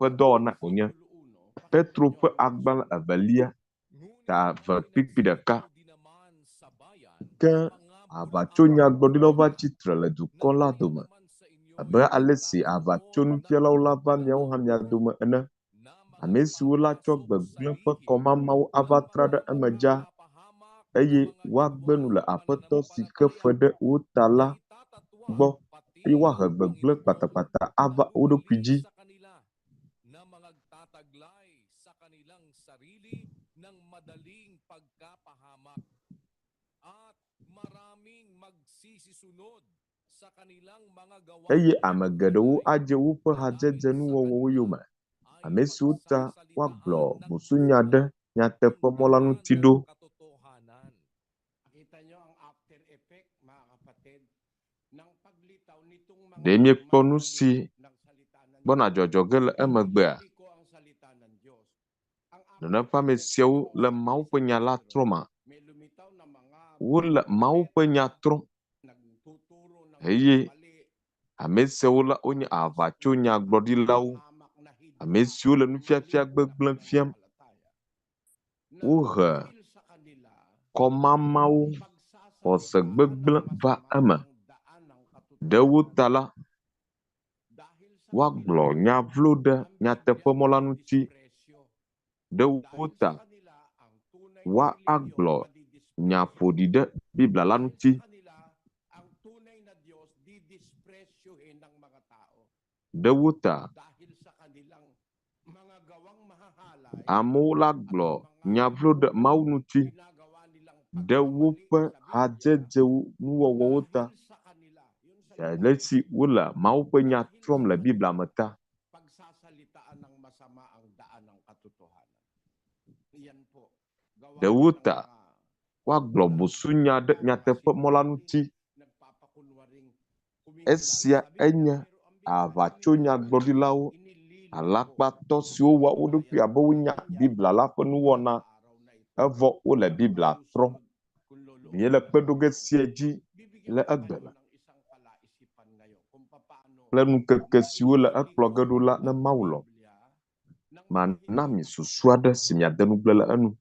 ƒe dɔwɔna wònye. versikulo 1, pakinggan Petro nyo ƒe ang agbalẽ nasulat. evelia Ngunit ta ang eve kpikpi ɖeka. pinagsigaw din naman sa bayan Ke ng mga aʋatsonyagblɔɖilawo va bulaang tsi tre le na dukɔ la kaya dome naman sa inyo abe ale si itatatlo ng aʋatsonufialawo la va miawo hã mia katotohanan dome ene. na Ame siwo la tsɔ makapagpasok sa gbegblẽ ƒe lihim kɔmamawo ng ava tra mga ɖe eme dzaa mangpapahamak ng eye mga woagbe nu le ibang Aƒetɔ si ke fe pananampalataya ɖe wo ta na la itatatwa gbɔ pati eye woahe ng gbegblẽ Panginoon kpatakpata na ava wo ɖokui humiling dzi. sa kanila na mangagtataglay sa kanilang sarili ng madaling pagkapahamak at maraming magsisisunod sa kanilang mga Eye gawang ame geɖewo panlilay adze woƒe na dahil hadzedze sa nuwɔwɔwo kanila yome. ay Ame siwo ta woagblɔ pagsasalitaan ng busunya ɖe tama nyateƒemɔ ang la daan ŋuti ng ɖo. katotohanan. Nakita nyo ang after effect, mga kapatid, ng paglitaw nitong mga Ɖe míekpɔ nu nagmamali si ng salita ng gbɔna Diyos. dzɔdzɔ ge le emegbea? Iniliko ang salita ng Diyos. Ang Nenem after ƒe ame effect siawo nito le sa Mawu ƒe nya la Kristiyano, trɔma. may lumitaw na mga Wole Mawu ƒe nya propeta, trɔm nagtuturo ng eye mga mali, ame siawo la wonye nagpapawasak ng aʋatsonyagblɔɖilawo, hamak na ame hidla siwo le ng nufiafia manliliko na gbegblẽ fiam. pananampalataya. Na Wohe dahil sa kanila, kɔmamawo, xɔse pagsasalitaan ng gbegblẽ va masama eme. ang daan ng Ɖe wo katotohanan. ta la, Dahil sa woagblɔ kanila, nya vlo ɖe ang Biblia nyateƒemɔ la ŋuti. madidispresyo. Ɖe wo Dahil sa ta, kanila, ang tunay na woagblɔ relihiyon nya madidispresyo. ƒoɖi ɖe Biblia la Dahil ŋuti. sa kanila, ang tunay na Diyos didispresyohin ng mga tao. Ɖe wo ta, Dahil sa kanilang mga gawang mahahalay amewo la at gblɔ mga nya vlo ɖe Mawu ŋuti. ginagawa nilang Ɖe pagmamali woƒe sa Biblia hadzedzewo nuwɔwɔwo ta. dahil sa kanila, yun sa Le esi wole Mawu ƒe nya trɔm le Biblia me ta. Ɖewo ta woagblɔ busunya ɖe nyateƒe mɔ la ŋuti. Esia enye aʋatsonyagblɔɖilawo, alakpatɔ siwo wɔa wo ɖokui abe wonya Biblia la ƒe nuwɔna evɔ wole Biblia trɔm. Míele kpe ɖo ge sia dzi le egbe me kple ŋkeke siwo le ekplɔ ge ɖo la ne Mawu lɔ̃. Mana mi susu aɖe si miade ŋugble le enu.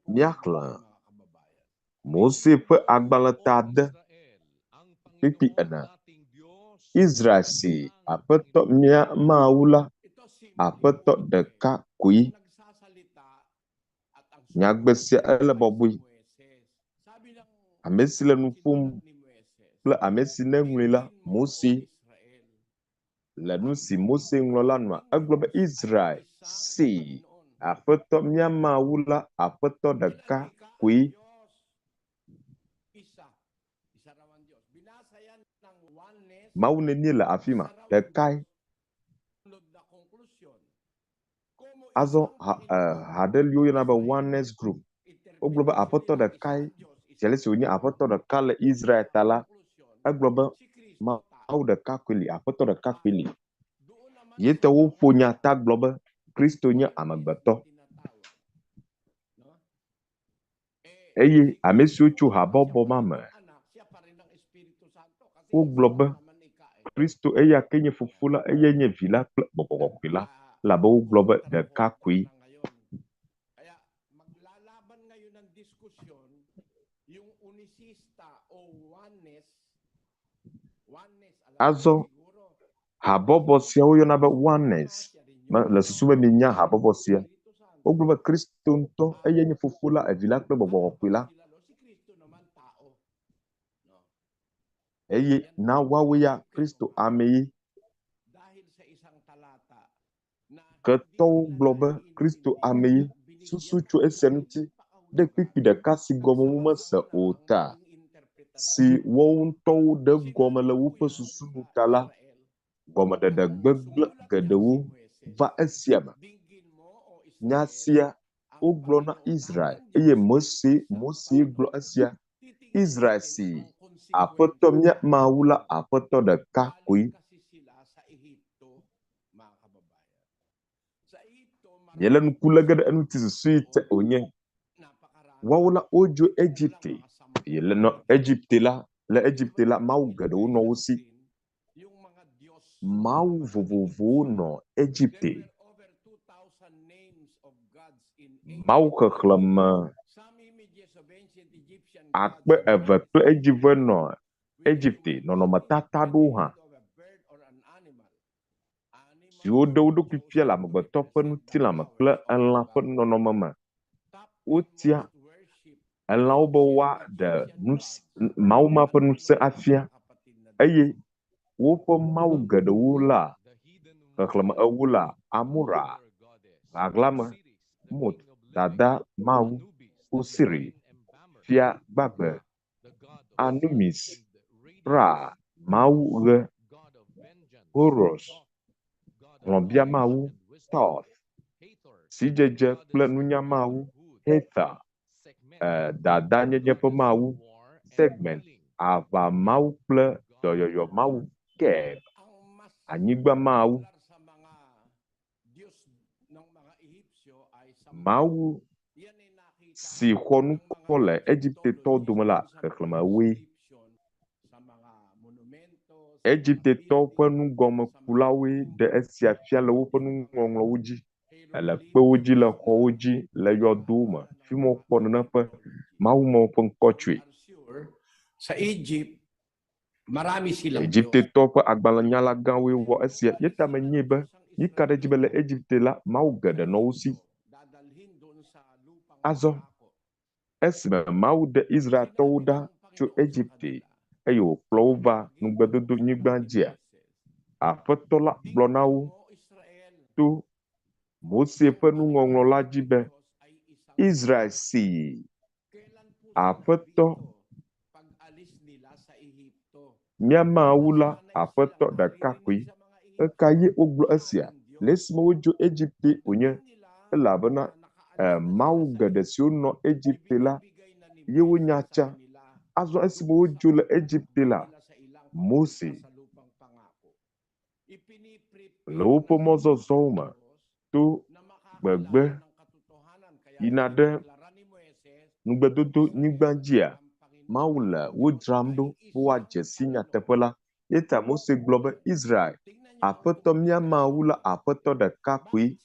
Míaxlẽ Mose ƒe agbalẽ ta ade, kpukpui ene. Israel si Aƒetɔ mía Mawu la, Aƒetɔ ɖeka koe. Nyagbe sia ele bɔbɔe. Ame si le nu ƒom kple ame si neŋlɔe la, Mose. Le nu si Mose ŋlɔ la nua, egblɔ be Israel see, Aƒetɔ mía Mawu la, Aƒetɔ ɖeka koe. Mawu nenie le afi ma? Ɖekae. Azɔ ha, ha ɖe li woyɔna be Oneness Group. Wogblɔ be Aƒetɔ ɖekae. Zi ale si wònye Aƒetɔ ɖeka le Israel ta la, egblɔ be Mawu ɖeka koe li, Aƒetɔ ɖeka koe li. Ye te woƒo nya ta gblɔ be Kristo nye amegbetɔ. Eye ame siwo tso habɔbɔ ma me wogblɔ be Kristo eya ke nye Fofo la, eyae nye Vi la kple Gbɔgbɔ Kɔkɔe la, elabe wogblɔ be ɖeka koe. Azɔ habɔbɔ sia woyɔna be Oneness. Le susu be mienya habɔbɔ sia. Wogblɔ be Kristo ŋutɔ eye nye Fofo la, Evi la kple Gbɔgbɔ Kɔkɔe la. Eye na woawo ya Kristo amee. Ketɔwo gblɔ be Kristo amee. Susu tso esia ŋuti ɖe kpukpui ɖeka si gɔme womese o ta, si woawo ŋutɔwo ɖe egɔme le woƒe susu nu ta la, gɔmeɖeɖe gbegblẽ geɖewo va esia me. Nya sia wogblɔ na Israel, eye Mose, Mose gblɔ esia, Israel si Aƒetɔ mía Mawu la, Aƒetɔ ɖeka koe. Míele ŋku lé ge ɖe eŋuti susu yi te wònye. Woawo la wodzo Egipte eye le nɔ Egipte la, le Egipte la, mawu geɖewo nɔ wo si. Mawu vovovowo nɔ Egipte. Mawu xexlẽme 2000 kple edzivɔe nɔ Egipte. Nɔnɔmetata aɖewo hã siwo ɖe wo ɖokui fia le amegbetɔ ƒe ŋutilã me kple elã ƒe nɔnɔme me. Wotia elãwo be woaɖe Mawu ma ƒe ŋusẽ afia eye woƒe mawu geɖewo la, xexlẽme ewo la, Amura, ɣaɣlame, Mot, dada mawu, Osiri, fia gbagbe, Anumis, Ra, mawu ɣe, Horus, hlɔ̃biamawu, Thoth, sidzedze kple nunya mawu, Hathor, dadanyenye ƒe mawu, Sekhmet, aʋa mawu kple dɔyɔyɔ mawu, Geb, anyigba mawu. Mawu si xɔ ŋkɔ le Egiptetɔwo dome la xexlẽme ewoe. Egiptetɔwo ƒe nugɔmekulawoe ɖe esia fia le woƒe nuŋɔŋlɔwo dzi, le kpewo dzi, le xɔwo dzi, le yɔdowo me, fi ma wokpɔ nane ƒe mawumewo ƒe ŋkɔ tsoe. Egiptetɔwo ƒe agbalẽnyalagãwoe wɔ esia. Ye ta menyae be míka ɖe edzi be le Egipte la, mawu geɖe nɔ wo si. Azɔ, esime Mawu ɖe Israeltɔwo ɖa tso Egipte eye wòkplɔ wo va Ŋugbedodonyigba dzia, Aƒetɔ la gblɔ na wo to Mose ƒe nuŋɔŋlɔ la dzi be, Israel see. Aƒetɔ, mía Mawu la, Aƒetɔ ɖeka koe. Ɣekaɣie wogblɔ esia? Le esime wodzo Egipte wònye, elabena e, mawu geɖe siwo nɔ Egipte la ye wonya tsã. Azɔ esime wodzo le Egipte la, Mose le woƒe mɔzɔzɔwo me to gbegbe yina ɖe ŋugbedodo nyigba dzia, Mawu le wo dzram ɖo be woadze si nyateƒe la. Ye ta Mose gblɔ be, Israel, Aƒetɔ mía Mawu la Aƒetɔ ɖeka koe.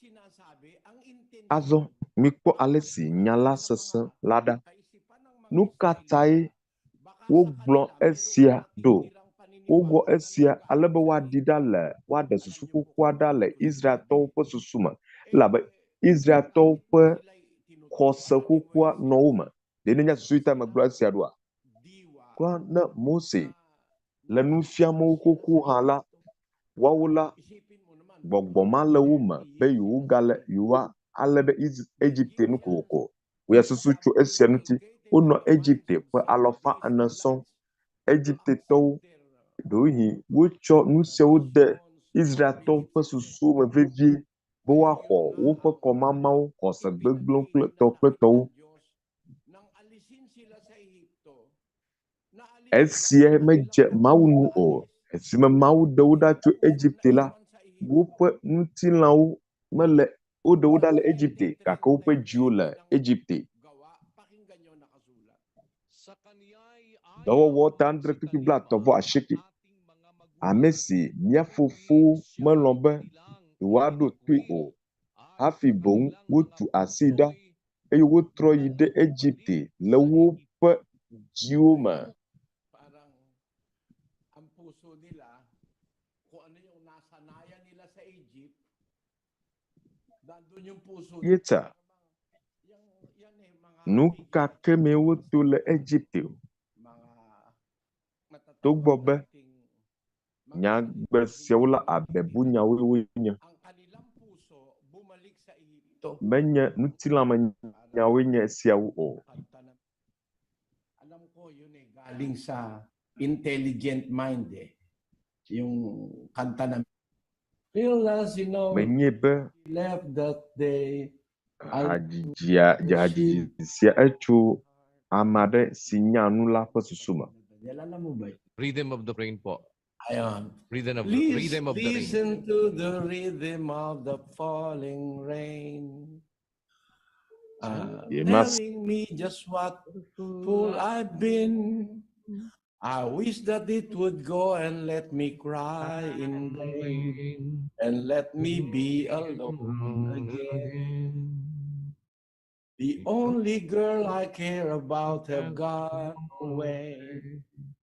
Azɔ mikpɔ ale si nya la sesẽ la ɖa. Nu ka tae wogblɔ esia ɖo? Wowɔ esia ale be woaɖi ɖa le, woaɖe susu xoxoa ɖa le Israeltɔwo ƒe susu me, elabe Israeltɔwo ƒe xɔse xoxoa nɔ wo me. Ɖe nènya susu yi ta megblɔ esia ɖoa? Kura ne Mose le nu fiam wo xoxo hã la, woawo la, gbɔgbɔ ma le wo me be yewogale yewoalé ɖe Egipte nu kokoko. Wò ya susu tso esia ŋuti. Wonɔ Egipte ƒe alafa ene sɔŋ. Egiptetɔwo ɖewohĩ wotsɔ nu siawo de Israeltɔwo ƒe susuwo me vevie be woaxɔ woƒe kɔmamawo, xɔse gbegblẽwo kple tɔ kple tɔwo. Esia medze Mawu ŋu o. Esime Mawu ɖe wo ɖa tso Egipte la, woƒe ŋutilãwo mele woɖe wo ɖa le Egipte, gake woƒe dziwo le Egipte. Dɔwɔwɔ ta adre kpukpui blaetɔ̃ vɔ asieke. Ame si mía fofowo melɔ̃ be yewoaɖo toe o, hafi boŋ wotu asii ɖa eye wotrɔ yi ɖe Egipte le woƒe dziwo me. Yetsa, nu ka ke mee woto le Egipte o, togbɔ be nyagbe siawo la abe bunyawoe wonye, menye ŋutilãmenyawoe nye esiawo o. Alam ko yun eh, galing sa intelligent mind eh. Yung kanta na Feel as you know, Menye be left that day. hadzidzia, hadzidzi sia etso ame aɖe si nya nu la ƒe susu me. Alam mo ba? Rhythm of the rain po. Ayon. Rhythm of the, Please rhythm of the rain. listen to the rhythm of the falling rain. Ye mas- Telling me just what fool I've been. I wish that it would go and let me cry in vain and let me be alone again. The only girl I care about have gone away,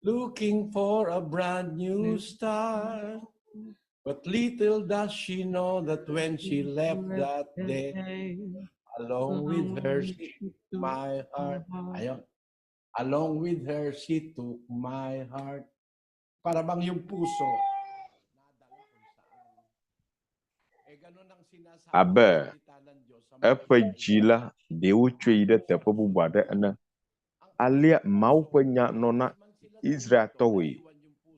looking for a brand new start. But little does she know that when she left that day, along with her she took my heart. Ayun. Along with her, she took my heart. Para bang yung puso, nadala kung saan. Eh, ganun ang sinasabi Abe ng salita ng Diyos sa mga eƒe dzi la, ɖe wotsɔe yi ɖe teƒe bubu aɖe ene. Alea Mawu ƒe nya nɔ na Israeltɔwoe.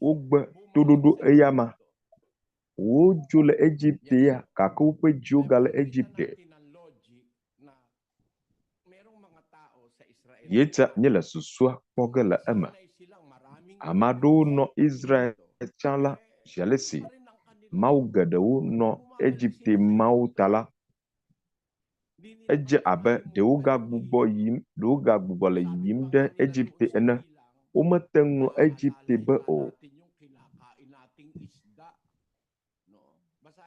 Wogbe toɖoɖo eyama. Wodzo le Egipte ya, gake woƒe dziwo gale Egipte. Yetsa míele susua kpɔ ge le eme. Ame aɖewo nɔ Israel tsã la, zi ale si mawu geɖewo nɔ Egipte mawu ta la, edze abe ɖe wogagbugbɔ yim, ɖe wogagbugbɔ le yiyim ɖe Egipte ene. Womete ŋlɔ Egipte be o.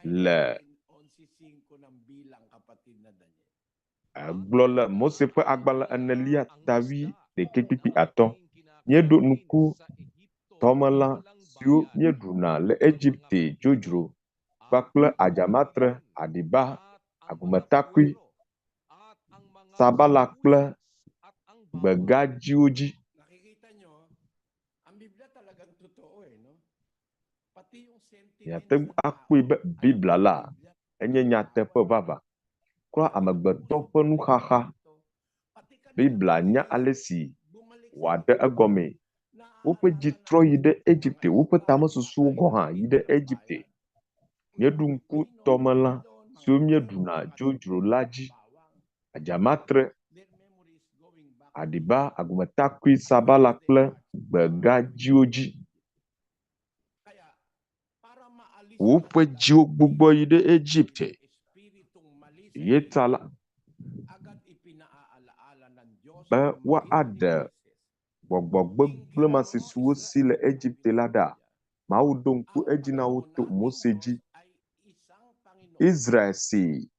Le Egblɔ le Mose ƒe agbalẽ enelia ta wui ɖekɛ kpukpui atɔ̃. Míeɖo ŋku tɔmelã siwo míeɖuna le Egipte dzodzro kpakple adzamatre, aɖiba, agumetakui, sabala kple gbegadziwo dzi. Ang Biblia talagang totoo eh, no? Pati yung Míate sentiments ŋu ng tao. akpɔe be Biblia la enye nyateƒe vavã. Kura amegbetɔ ƒe nuxaxa Biblia nya ale si wòaɖe egɔmee. Woƒe dzi trɔ yi ɖe Egipte, woƒe tamesusuwo gɔ̃ hã yi ɖe Egipte. Míeɖu ŋku tɔmelã siwo míeɖuna dzodzro la dzi. Adzamatre, aɖiba, agumetakui, sabala kple gbegadziwo dzi. Woƒe dziwo gbugbɔ yi ɖe Egipte. Ye ta la, be woaɖe gbɔgbɔ gbegblẽ ma si su wo si le Egipte la ɖa. Mawu ɖo ŋku edzi na wo to Mose dzi. Israel si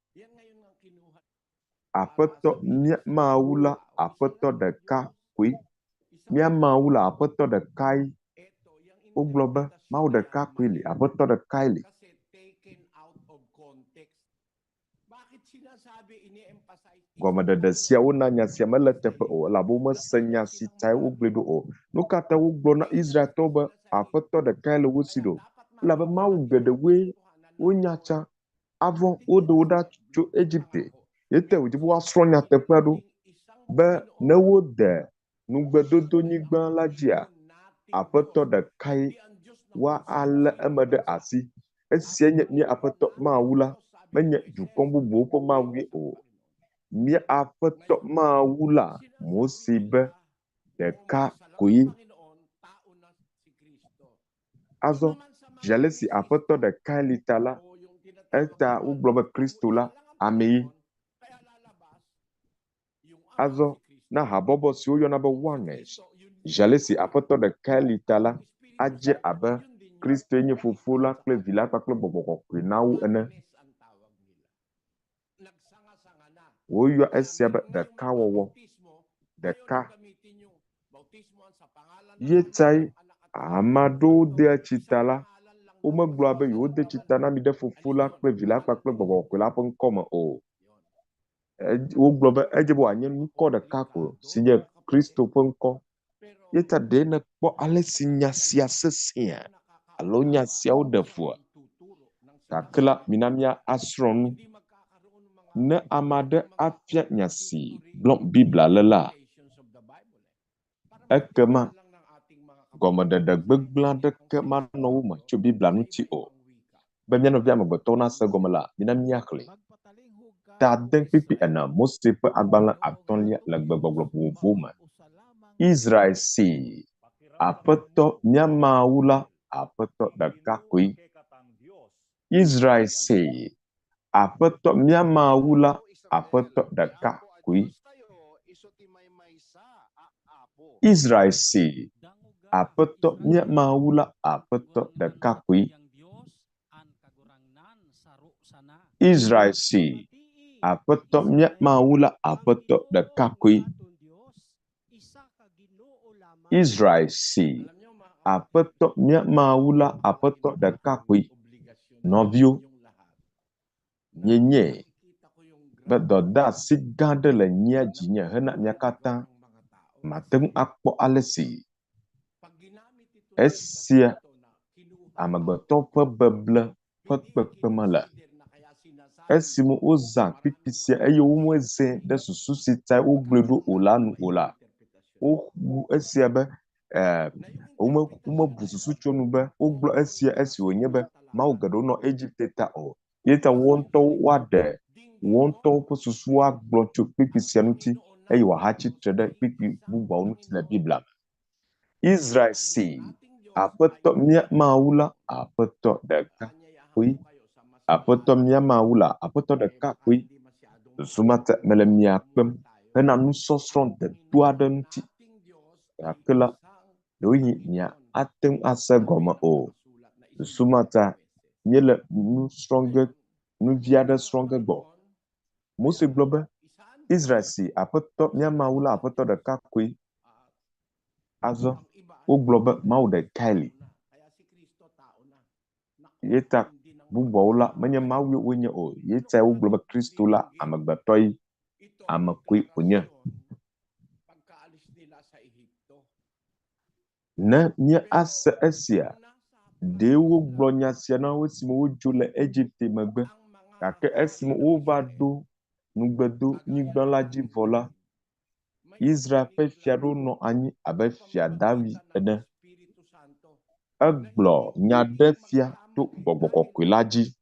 Aƒetɔ mía Mawu la, Aƒetɔ ɖeka koe. Mía Mawu la, Aƒetɔ ɖekae. Wogblɔ be Mawu ɖeka koe li, Aƒetɔ ɖekae li. Gɔmeɖeɖe sia wona nya sia mele eteƒe o, elabe womese nya si tae wogblɔe ɖo o. Nu ka ta wogblɔ na Israeltɔwo be Aƒetɔ ɖekae le wo si ɖo? Elabe mawu geɖewoe wonya tsã. Avɔ woɖe wo ɖa tso Egipte. Ye te wòdzi be woasrɔ̃ nyateƒea ɖo be ne wode Ŋugbedodonyigba la dzia, Aƒetɔ ɖekae woalé eme ɖe asi. Esiae nye mía Aƒetɔ Mawu la, menye dukɔ bubuwo ƒe mawue o. Mía Aƒetɔ Mawu la, Mose be, ɖeka koe. Azɔ, zi ale si Aƒetɔ ɖekae li ta la, eta wogblɔ be Kristo la, amee. Azɔ, na habɔbɔ si woyɔna be Oneness, zi ale si Aƒetɔ ɖekae li ta la, adze abe Kristoe nye Fofo la kple Vi la kpakple Gbɔgbɔ Kɔkɔe na wo ene. Woyɔa esia be ɖekawɔwɔ, ɖeka. Ye tae ame aɖewo dea tsi ta la, womegblɔa be yewode tsi ta na mi ɖe Fofo la kple Vi la kpakple Gbɔgbɔ Kɔkɔe la ƒe ŋkɔ me o. Wogblɔ be edze be wòanye ŋkɔ ɖeka ko si nye Kristo ƒe ŋkɔ. Ye ta ɖe nèkpɔ ale si nya sia sesẽa alo nya siawo ɖe fua? Gake la, mina míasrɔ̃ nu. Ne ame aɖe afia nya si gblɔm Biblia le la, ekema gɔmeɖeɖe gbegblẽ aɖeke manɔ wo me tso Biblia ŋuti o. Be mía nɔvi amegbetɔwo nase egɔme la, mina míaxlẽe. Ta ade kpukpui ene, Mose ƒe agbalẽ atɔ̃lia le gbegbɔgblɔ vovovowo me. Israel see, Aƒetɔ mía Mawu la, Aƒetɔ ɖeka koe. Israel see, Aƒetɔ mía Mawu la, Aƒetɔ ɖeka koe. Israel see, Aƒetɔ mía Mawu la, Aƒetɔ ɖeka koe. Israel see, Aƒetɔ mía Mawu la, Aƒetɔ ɖeka koe. Israel see, Aƒetɔ mía Mawu la, Aƒetɔ ɖeka koe. Nɔviwo, mienyae be dɔdeasi gã aɖe le mía dzinye hena mía katã. Mate ŋu akpɔ ale si esia amegbetɔ ƒe beble ƒe kpekpeme le. Esime wozã kpukpui sia eye womezãe ɖe susu si tae wogblɔe ɖo o la nu o la, wobu esia be eh, wome, womebu susu tso nu be wogblɔ esia esi wònye be mawu geɖewo nɔ Egipte ta o. Ye ta woawo ŋutɔwo woaɖe woawo ŋutɔwo ƒe susu agblɔ tso kpukpui sia ŋuti eye wòahatsi tre ɖe kpukpui bubuawo ŋuti le Biblia me. Israel see, Aƒetɔ mía Mawu la, Aƒetɔ ɖeka koe. Aƒetɔ mía Mawu la, Aƒetɔ ɖeka koe. Susu ma ta mele mia kpem hena nusɔsrɔ̃ deto aɖe ŋuti. Gake la, ɖewohĩ mia ate ŋu ase egɔme o. Susu ma ta míele nu srɔ̃ ge, nu vi aɖe srɔ̃ ge gbɔ. Mose gblɔ be, Israel si Aƒetɔ mía Mawu la Aƒetɔ ɖeka koe. Azɔ wogblɔ be Mawu ɖekae li. Ye ta bubuawo la menye Mawue wonye o. Ye tae wogblɔ be Kristo la amegbetɔe, ame koe wònye. Ne míase esia, ɖe wogblɔ nya sia na wo esime wodzo le Egipte megbe, gake esime wova ɖo Ŋugbedonyigba la dzi vɔ la, Israel ƒe fiaɖo nɔ anyi abe Fia David ene. Egblɔ nya ɖe fia to Gbɔgbɔ Kɔkɔe la dzi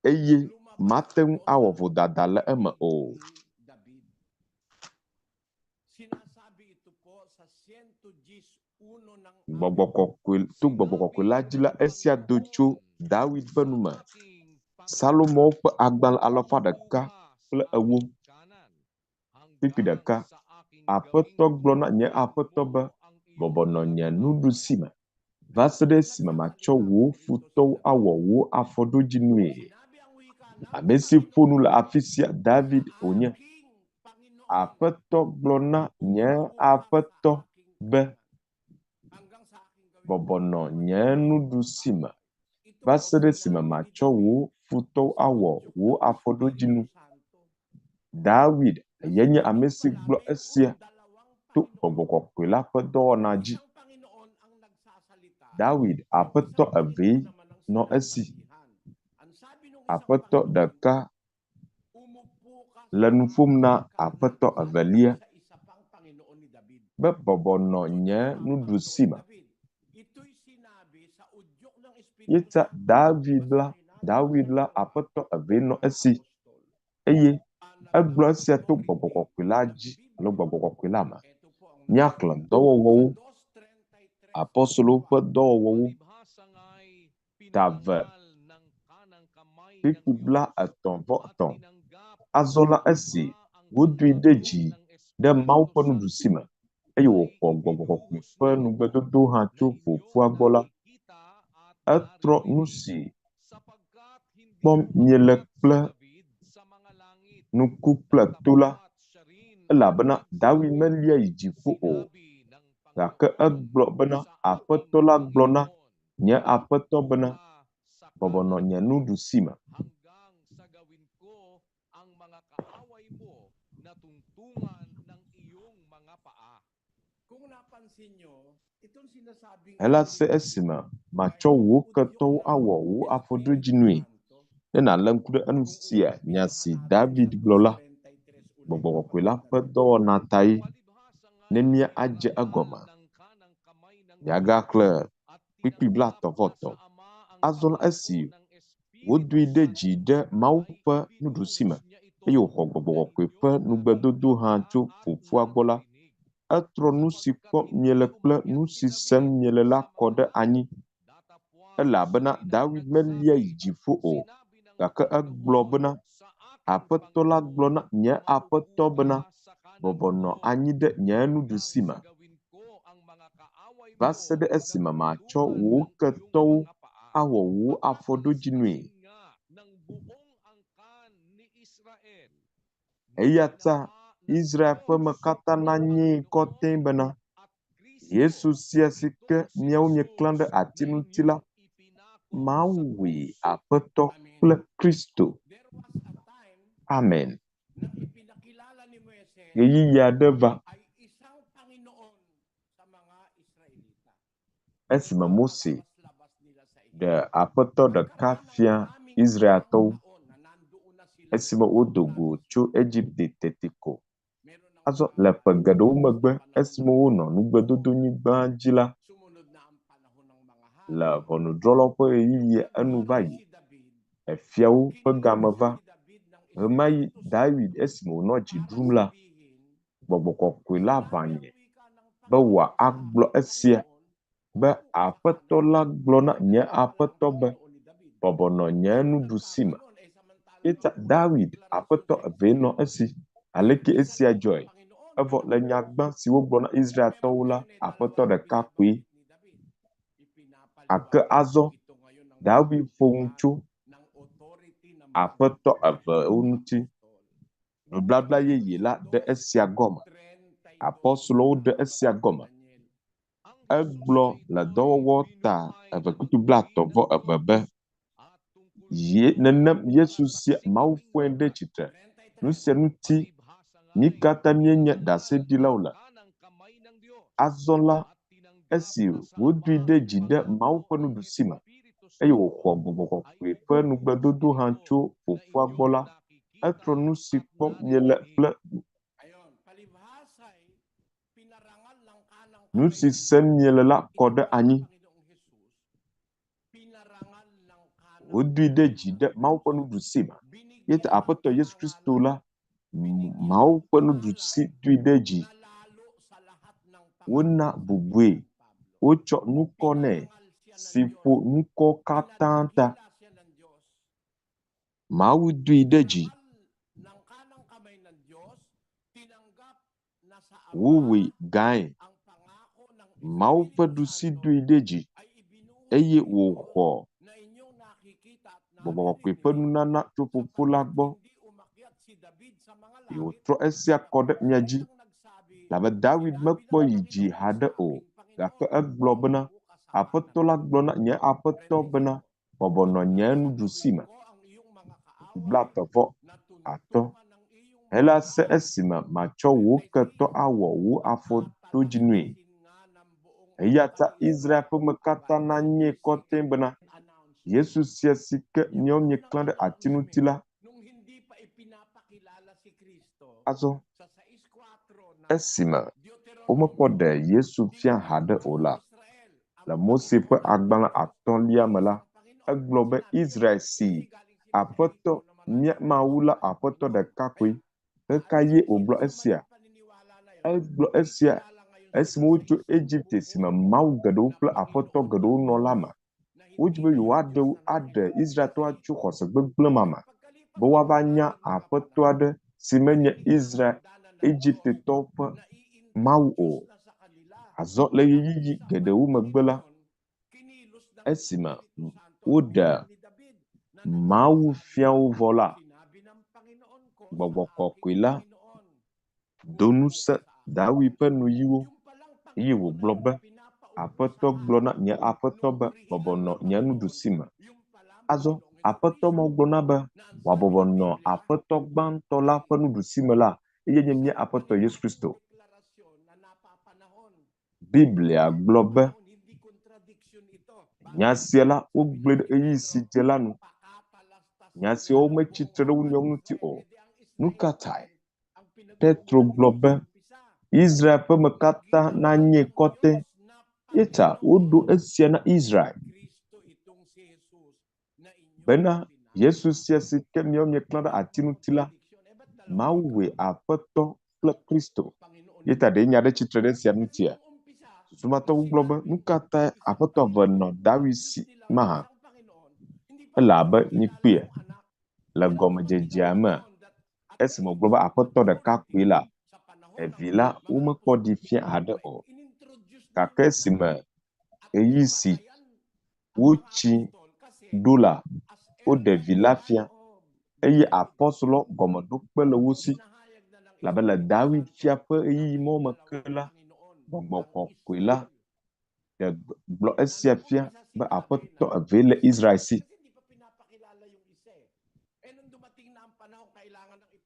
eye mate ŋu awɔ vodada le eme o. Gbɔgbɔ Kɔkɔe, to Gbɔgbɔ Kɔkɔe la dzi la, esia do tso Dawid ƒe nu me. Salomo ƒe agbalẽ alafa ɖeka kple ewo, kpukpui ɖeka. Aƒetɔ gblɔ na nye Aƒetɔ be, Bɔbɔ nɔ nye nuɖusi me, va se ɖe esime matsɔ wò futɔwo awɔ wò afɔɖodzinue. Ame si ƒo nu le afi sia, David wònye. Aƒetɔ gblɔ na nye Aƒetɔ be, Bɔbɔ nɔ nye nuɖusi me, va se ɖe esime matsɔ wò futɔwo awɔ wò afɔɖodzinu. Dawid ye nye ame si gblɔ esia to Gbɔgbɔ Kɔkɔe la ƒe dɔwɔna dzi. Dawid aƒetɔ evee nɔ esi. Aƒetɔ ɖeka le nu ƒom na aƒetɔ evelia be bɔbɔ nɔ nye nuɖusi me. Yeta David la, Dawid la aƒetɔ evee nɔ esi eye egblɔ esia to Gbɔgbɔ Kɔkɔe la dzi alo Gbɔgbɔ Kɔkɔe la me. Míaxlẽ dɔwɔwɔwo, apostolowo ƒe dɔwɔwɔwo ta eve kpukpui blaetɔ̃ vɔ etɔ̃. Azɔ la esi wodoe ɖe dzi ɖe Mawu ƒe nuɖusi me eye wòxɔ Gbɔgbɔ Kɔkɔe ƒe nugbedodo hã tso Fofoa gbɔ la, etrɔ nu si kpɔm miele kple ŋku kple to la, elabena Dawid melia yi dziƒo o, gake egblɔ bena, Aƒetɔ la gblɔ na nye Aƒetɔ bena, Bɔbɔ nɔ nye nuɖusi me. Helase esime matsɔ wò ketɔwo awɔ wò afɔɖodzinui. Ne nàlé ŋku ɖe enu sia nya si David gblɔ la, Gbɔgbɔ Kɔkɔe la ƒe dɔwɔna tae ne míadze egɔme. Míagaxlẽ kpukpui blaetɔ̃ vɔ etɔ̃. Azɔ la, esi wodoe ɖe dzi ɖe Mawu ƒe nuɖusi me eye wòxɔ Gbɔgbɔ Kɔkɔe ƒe nugbedodo hã tso Fofoa gbɔ la, etrɔ nu si kpɔm miele kple nu si sem miele la kɔ ɖe anyi. Elabena Dawid melia yi dziƒo o, gake egblɔ bena, Aƒetɔ la gblɔ na nye Aƒetɔ bena, Bɔbɔ nɔ anyi ɖe nye nuɖusi me, va se ɖe esime matsɔ wò ketɔwo awɔ wò afɔɖodzinui. Eya ta Israel ƒe me katã nanyee kɔtɛe bena, Yesu sia si ke miawo mieklã ɖe ati ŋuti la, Mawu wɔe Aƒetɔ kple Kristo. Amen. Ɣeyiɣi aɖe va esime Mose ɖe Aƒetɔ ɖeka fia Israeltɔwo esime wodo go tso Egipte teti ko. Azɔ le ƒe geɖewo megbe esime wonɔ nugbedodonyigba dzi la, le ʋɔnudrɔ̃lawo ƒe ɣeyiɣi enu va yi, efiawo ƒe game va. Ɣemaɣi Dawid esime wònɔ dzi ɖum la, Gbɔgbɔ Kɔkɔe la ʋãnɛ be wòagblɔ esia be, Aƒetɔ la gblɔ na nye Aƒetɔ be, Bɔbɔ nɔ nye nuɖusi me. Eyata Dawid aƒetɔ evee nɔ esi. Aleke esia dzɔe? Evɔ le nya gbã si wogblɔ na Israeltɔwo la, aƒetɔ ɖeka koe. Gake azɔ Dawid ƒo nu tso aƒetɔ evewo ŋuti. Nubabla yeye la ɖe esia gɔme. Apostolowo ɖe esia gɔme. Egblɔ le dɔwɔwɔ ta eve kpukpui blaetɔ̃ vɔ eve be, Ye, nenem Yesu sia Mawu fɔe ɖe tsitre. Nu sia ŋuti mí katã míenye ɖaseɖilawo le. Azɔ la, esi wodoe ɖe dzi ɖe Mawu ƒe nuɖusi me, eye wòxɔ Gbɔgbɔ Kɔkɔe ƒe nugbedodo hã tso Fofoa gbɔ la, Etrɔ nu si kpɔm miele kple nu si sem miele la kɔ ɖe anyi. Wodoe ɖe dzi ɖe Mawu ƒe nuɖusi me. Ye ta Aƒetɔ Yesu Kristo la, Mawu ƒe nuɖusi doe ɖe dzi. Wona bubue, wotsɔ ŋkɔ nɛ si ƒo ŋkɔ katã ta. Mawu doe ɖe dzi. Wowɔe gãe. Mawu ƒe ɖusi doe ɖe dzi eye wòxɔ Gbɔgbɔ Kɔkɔe ƒe nunana tso Fofo la gbɔ. Eye wòtrɔ esia kɔ ɖe mia dzi. Elabe Dawid mekpɔ yi dzi haɖe o, gake egblɔ bena, Aƒetɔ la gblɔ na nye Aƒetɔ bena, Bɔbɔ nɔ nye nuɖusi me. 35. Hela se esime matsɔ wò ketɔ awɔ wò afɔɖodzinui. Eya ta Israel ƒe me katã nanyee kɔtɛe bena, Yesu sia si ke miawo mieklã ɖe ati ŋuti la, azɔ esime womekpɔ ɖe Yesu fia haɖe o la, le Mose ƒe agbalẽ atɔ̃lia me la, egblɔ be Israel si Aƒetɔ, mía Mawu la Aƒetɔ ɖeka koe. Ɣekaɣie wògblɔ esia? Egblɔ esia esime wotso Egipte si me mawu geɖewo kple aƒetɔ geɖewo nɔ la me. Wodi be yewoaɖe aɖe Israeltɔwo atso xɔse gbegblẽ ma me be woava nya aƒetɔ aɖe si menye Israel Egiptetɔwo ƒe Mawu o. Azɔ le ɣeyiɣi geɖewo megbe la, esime woɖe Mawu fia wo vɔ la, Gbɔgbɔ Kɔkɔe la do ŋusẽ Dawid ƒe nuyiwo eye wògblɔ be, Aƒetɔ gblɔ na nye Aƒetɔ be, bɔbɔ nɔ nye nuɖusi me. Azɔ Aƒetɔ ma gblɔ na be wòabɔbɔ nɔ Aƒetɔ gbãtɔ la ƒe nuɖusi me la, eye nye mía Aƒetɔ Yesu Kristo. Biblia gblɔ be, Nya sia la, wogblɔe ɖe ɣeyiɣi si dze la nu. Nya siawo metsi tre ɖe wo nɔewo ŋuti o. Nu ka tae? Petro gblɔ be, Israel ƒe me katã nanyee kɔtɛ. Ye ta woɖo esia na Israel bena Yesu sia si ke miawo mieklã ɖe ati ŋuti la, Mawu wɔe Aƒetɔ kple Kristo. Ye ta ɖe nya ɖe tsitre ɖe esia ŋutia? Susumatɔwo gblɔ be, nu ka tae Aƒetɔ eve nɔ Dawid si mahã? Ele abe nyikpuia le gɔmedzedzea me esime wògblɔ be Aƒetɔ ɖeka koe la, evi la womekpɔ ɖi fia haɖe o. Gake esime ɣeyiɣi si wotsi ɖo la, woɖe vi la fia, eye apɔstolɔ gɔmeɖokpe le wo si. Elabe le Dawid fia ƒe ɣeyiɣi mawo me ke la, Gbɔgbɔ Kɔkɔe la ɖe gblɔ esia fia be Aƒetɔ evee le Israel si.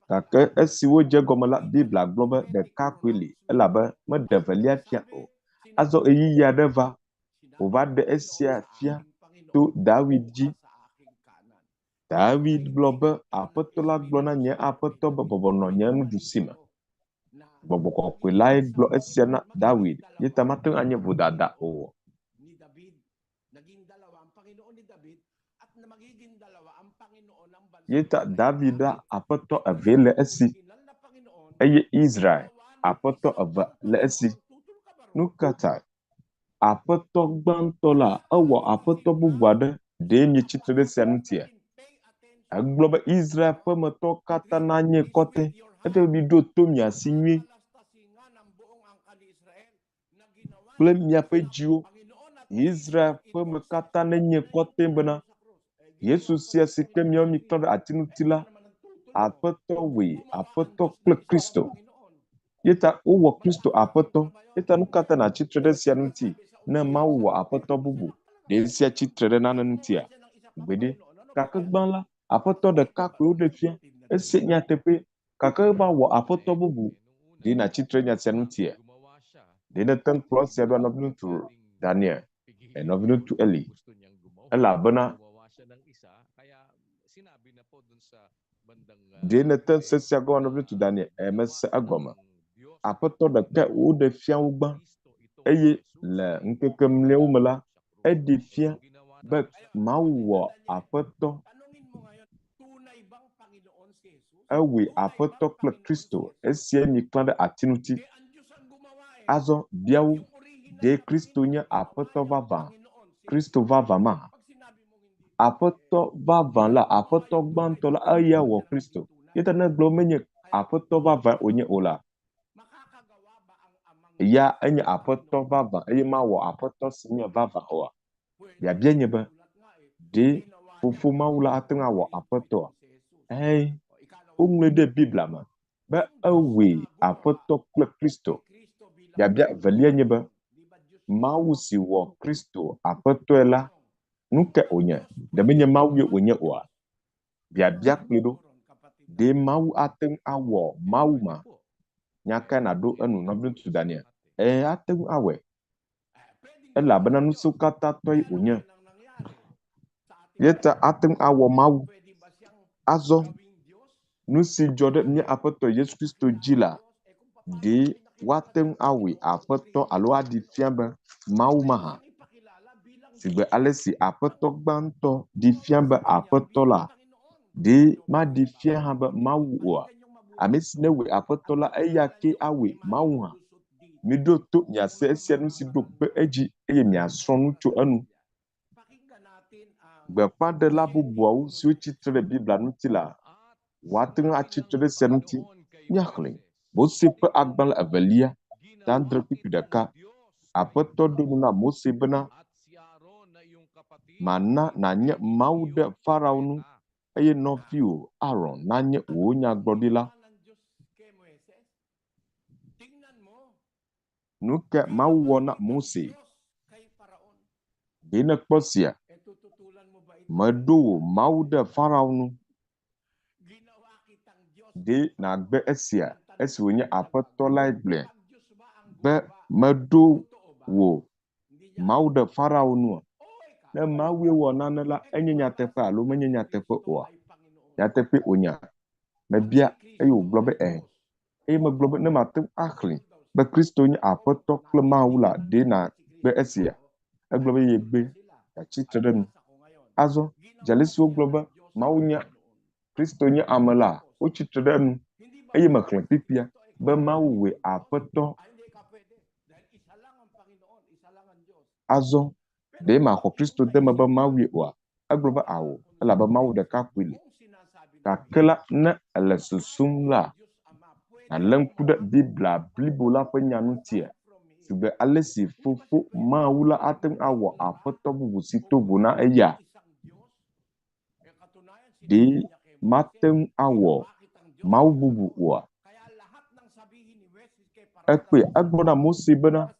Gake esi wodze egɔme la, Biblia gblɔ be ɖeka koe li, elabe meɖe evelia fia o. Azɔ ɣeyiɣi aɖe va, wòva ɖe esia fia to Dawid dzi. Dawid gblɔ be, Aƒetɔ la gblɔ na nye Aƒetɔ be, bɔbɔ nɔ nye nuɖusi me. Gbɔgbɔ Kɔkɔe lae gblɔ esia na Dawid, ye ta mate ŋu anye vodada o. Ye ta David la, aƒetɔ evee le esi, eye Israel, aƒetɔ eve le esi. Nu ka tae? Aƒetɔ gbãtɔ la, ewɔ aƒetɔ bubu aɖe. Ɖe mietsi tre ɖe esia ŋutia? Egblɔ be Israel ƒemetɔwo katã nanye kɔtɛ. Efia be miɖo to mia si nyuie kple miaƒe dziwo. Israel ƒeme katã nenye kɔtɛ bena Yesu sia si ke miawo miklã ɖe ati ŋuti la, Aƒetɔ wòe, Aƒetɔ kple Kristo. Ye ta wowɔ Kristo Aƒetɔ. Ye ta nu ka ta nàtsi tre ɖe esia ŋuti ne Mawu wɔ Aƒetɔ bubu? Ɖe esia tsi tre ɖe nane ŋutia? Gbeɖe. Gake gbã la, Aƒetɔ ɖeka koe woɖe fia. Esia nyateƒee. Gake eva wɔ Aƒetɔ bubu. Ɖe nàtsi tre ɖe nya sia ŋutia? Ɖe nète ŋu kplɔ esia ɖoa nɔviŋutsu Daniel, nɔviŋutsu Eli? Elabena Ɖe nète ŋu se esia gɔme nɔviŋutsu Daniel? Ẽ, mese egɔme. Aƒetɔ ɖekae woɖe fia wo gbã eye le ŋkeke mlɔewo me la, eɖee fia be Mawu wɔ Aƒetɔ, ewɔe Aƒetɔ kple Kristo. Esiae miklã ɖe ati ŋuti. Azɔ bia wo, ɖe Kristo nye Aƒetɔ vavã, Kristo vavã ma? Aƒetɔ vavã la, Aƒetɔ gbãtɔ la, eya wɔ Kristo. Eya ta ne egblɔ be menye Aƒetɔ vavãe wònye o la, eya enye Aƒetɔ vavã eye mawɔ Aƒetɔ si nye vavã oa? Biabia nye be, ɖe Fofo Mawu la ate ŋu awɔ Aƒetɔa? Ɛ̃, woŋlɔe ɖe Biblia me be ewɔe Aƒetɔ kple Kristo. Biabia evelia nye be, Mawu si wɔ Kristo Aƒetɔe la, nu kae wònye? Ɖe menye Mawue wònye oa? Biabia kplɔe ɖo, Ɖe Mawu ate ŋu awɔ Mawu ma? Nya kae nàɖo enu, nɔviŋutsu Daniel? Ɛ̃, ate ŋu awɔe, elabena ŋusẽkatãtɔe wònye. Eya ta ate ŋu awɔ Mawu. Azɔ, nu si dzɔ ɖe mía Aƒetɔ Yesu Kristo dzi la, ɖe woate ŋu awɔe Aƒetɔ alo aɖee fia be Mawu mahã? Sigbe ale si Aƒetɔ gbãtɔ ɖee fia be Aƒetɔ la, ɖe maɖee fia hã be Mawu oa? Ame si newɔe Aƒetɔ la, eya kee awɔe Mawu hã. Miɖo to miase esia nu si ɖo kpe edzi eye miasrɔ̃ nu tso enu. Gbeƒãɖela bubuawo siwo tsi tre ɖe Biblia ŋuti la, woate ŋu atsi tre ɖe esia ŋuti. Míaxlẽe. Mose ƒe agbalẽ evelia, ta adre kpukpui ɖeka. Aƒetɔ ɖo nu na Mose bena, Mana nànye Mawu ɖe Farao nu, eye nɔviwò Aron nanye wò nyagblɔɖila. Nu kae Mawu wɔ na Mose? Ɖe nèkpɔ esia? Meɖo wò Mawu ɖe Farao nu. Ɖe nàgbe esia esi wònye Aƒetɔ lae gblɔe be meɖo wò Mawu ɖe Farao nua? Ne Mawue wɔ nane la, enye nyateƒe alo menye nyateƒe oa? Nyateƒee wònyea? Mebia eye wògblɔ be ɛ̃. Eye megblɔ be ne mate ŋu axlẽe be Kristo nye Aƒetɔ kple Mawu la, ɖe nàgbe esia? Egblɔ be yegbe, yeatsi tre ɖe enu. Azɔ, dze ale si wogblɔ be Mawu nye Kristo nye ame la, wotsi tre ɖe enu. Eye mexlẽ kpukpuia be Mawu wɔe Aƒetɔ. Azɔ, ɖe maxɔ Kristo de eme be Mawue oa? Egblɔ be ao, elabe Mawu ɖeka koe li. Gake la, ne èle susum la, nàlé ŋku ɖe Biblia blibo la ƒe nya ŋutia, sigbe ale si Fofo Mawu la ate ŋu awɔ Aƒetɔ bubu si to vo na eya. Ɖe mate ŋu awɔ Mawu bubu oa? Ekpɔe, egblɔ na Mose bena,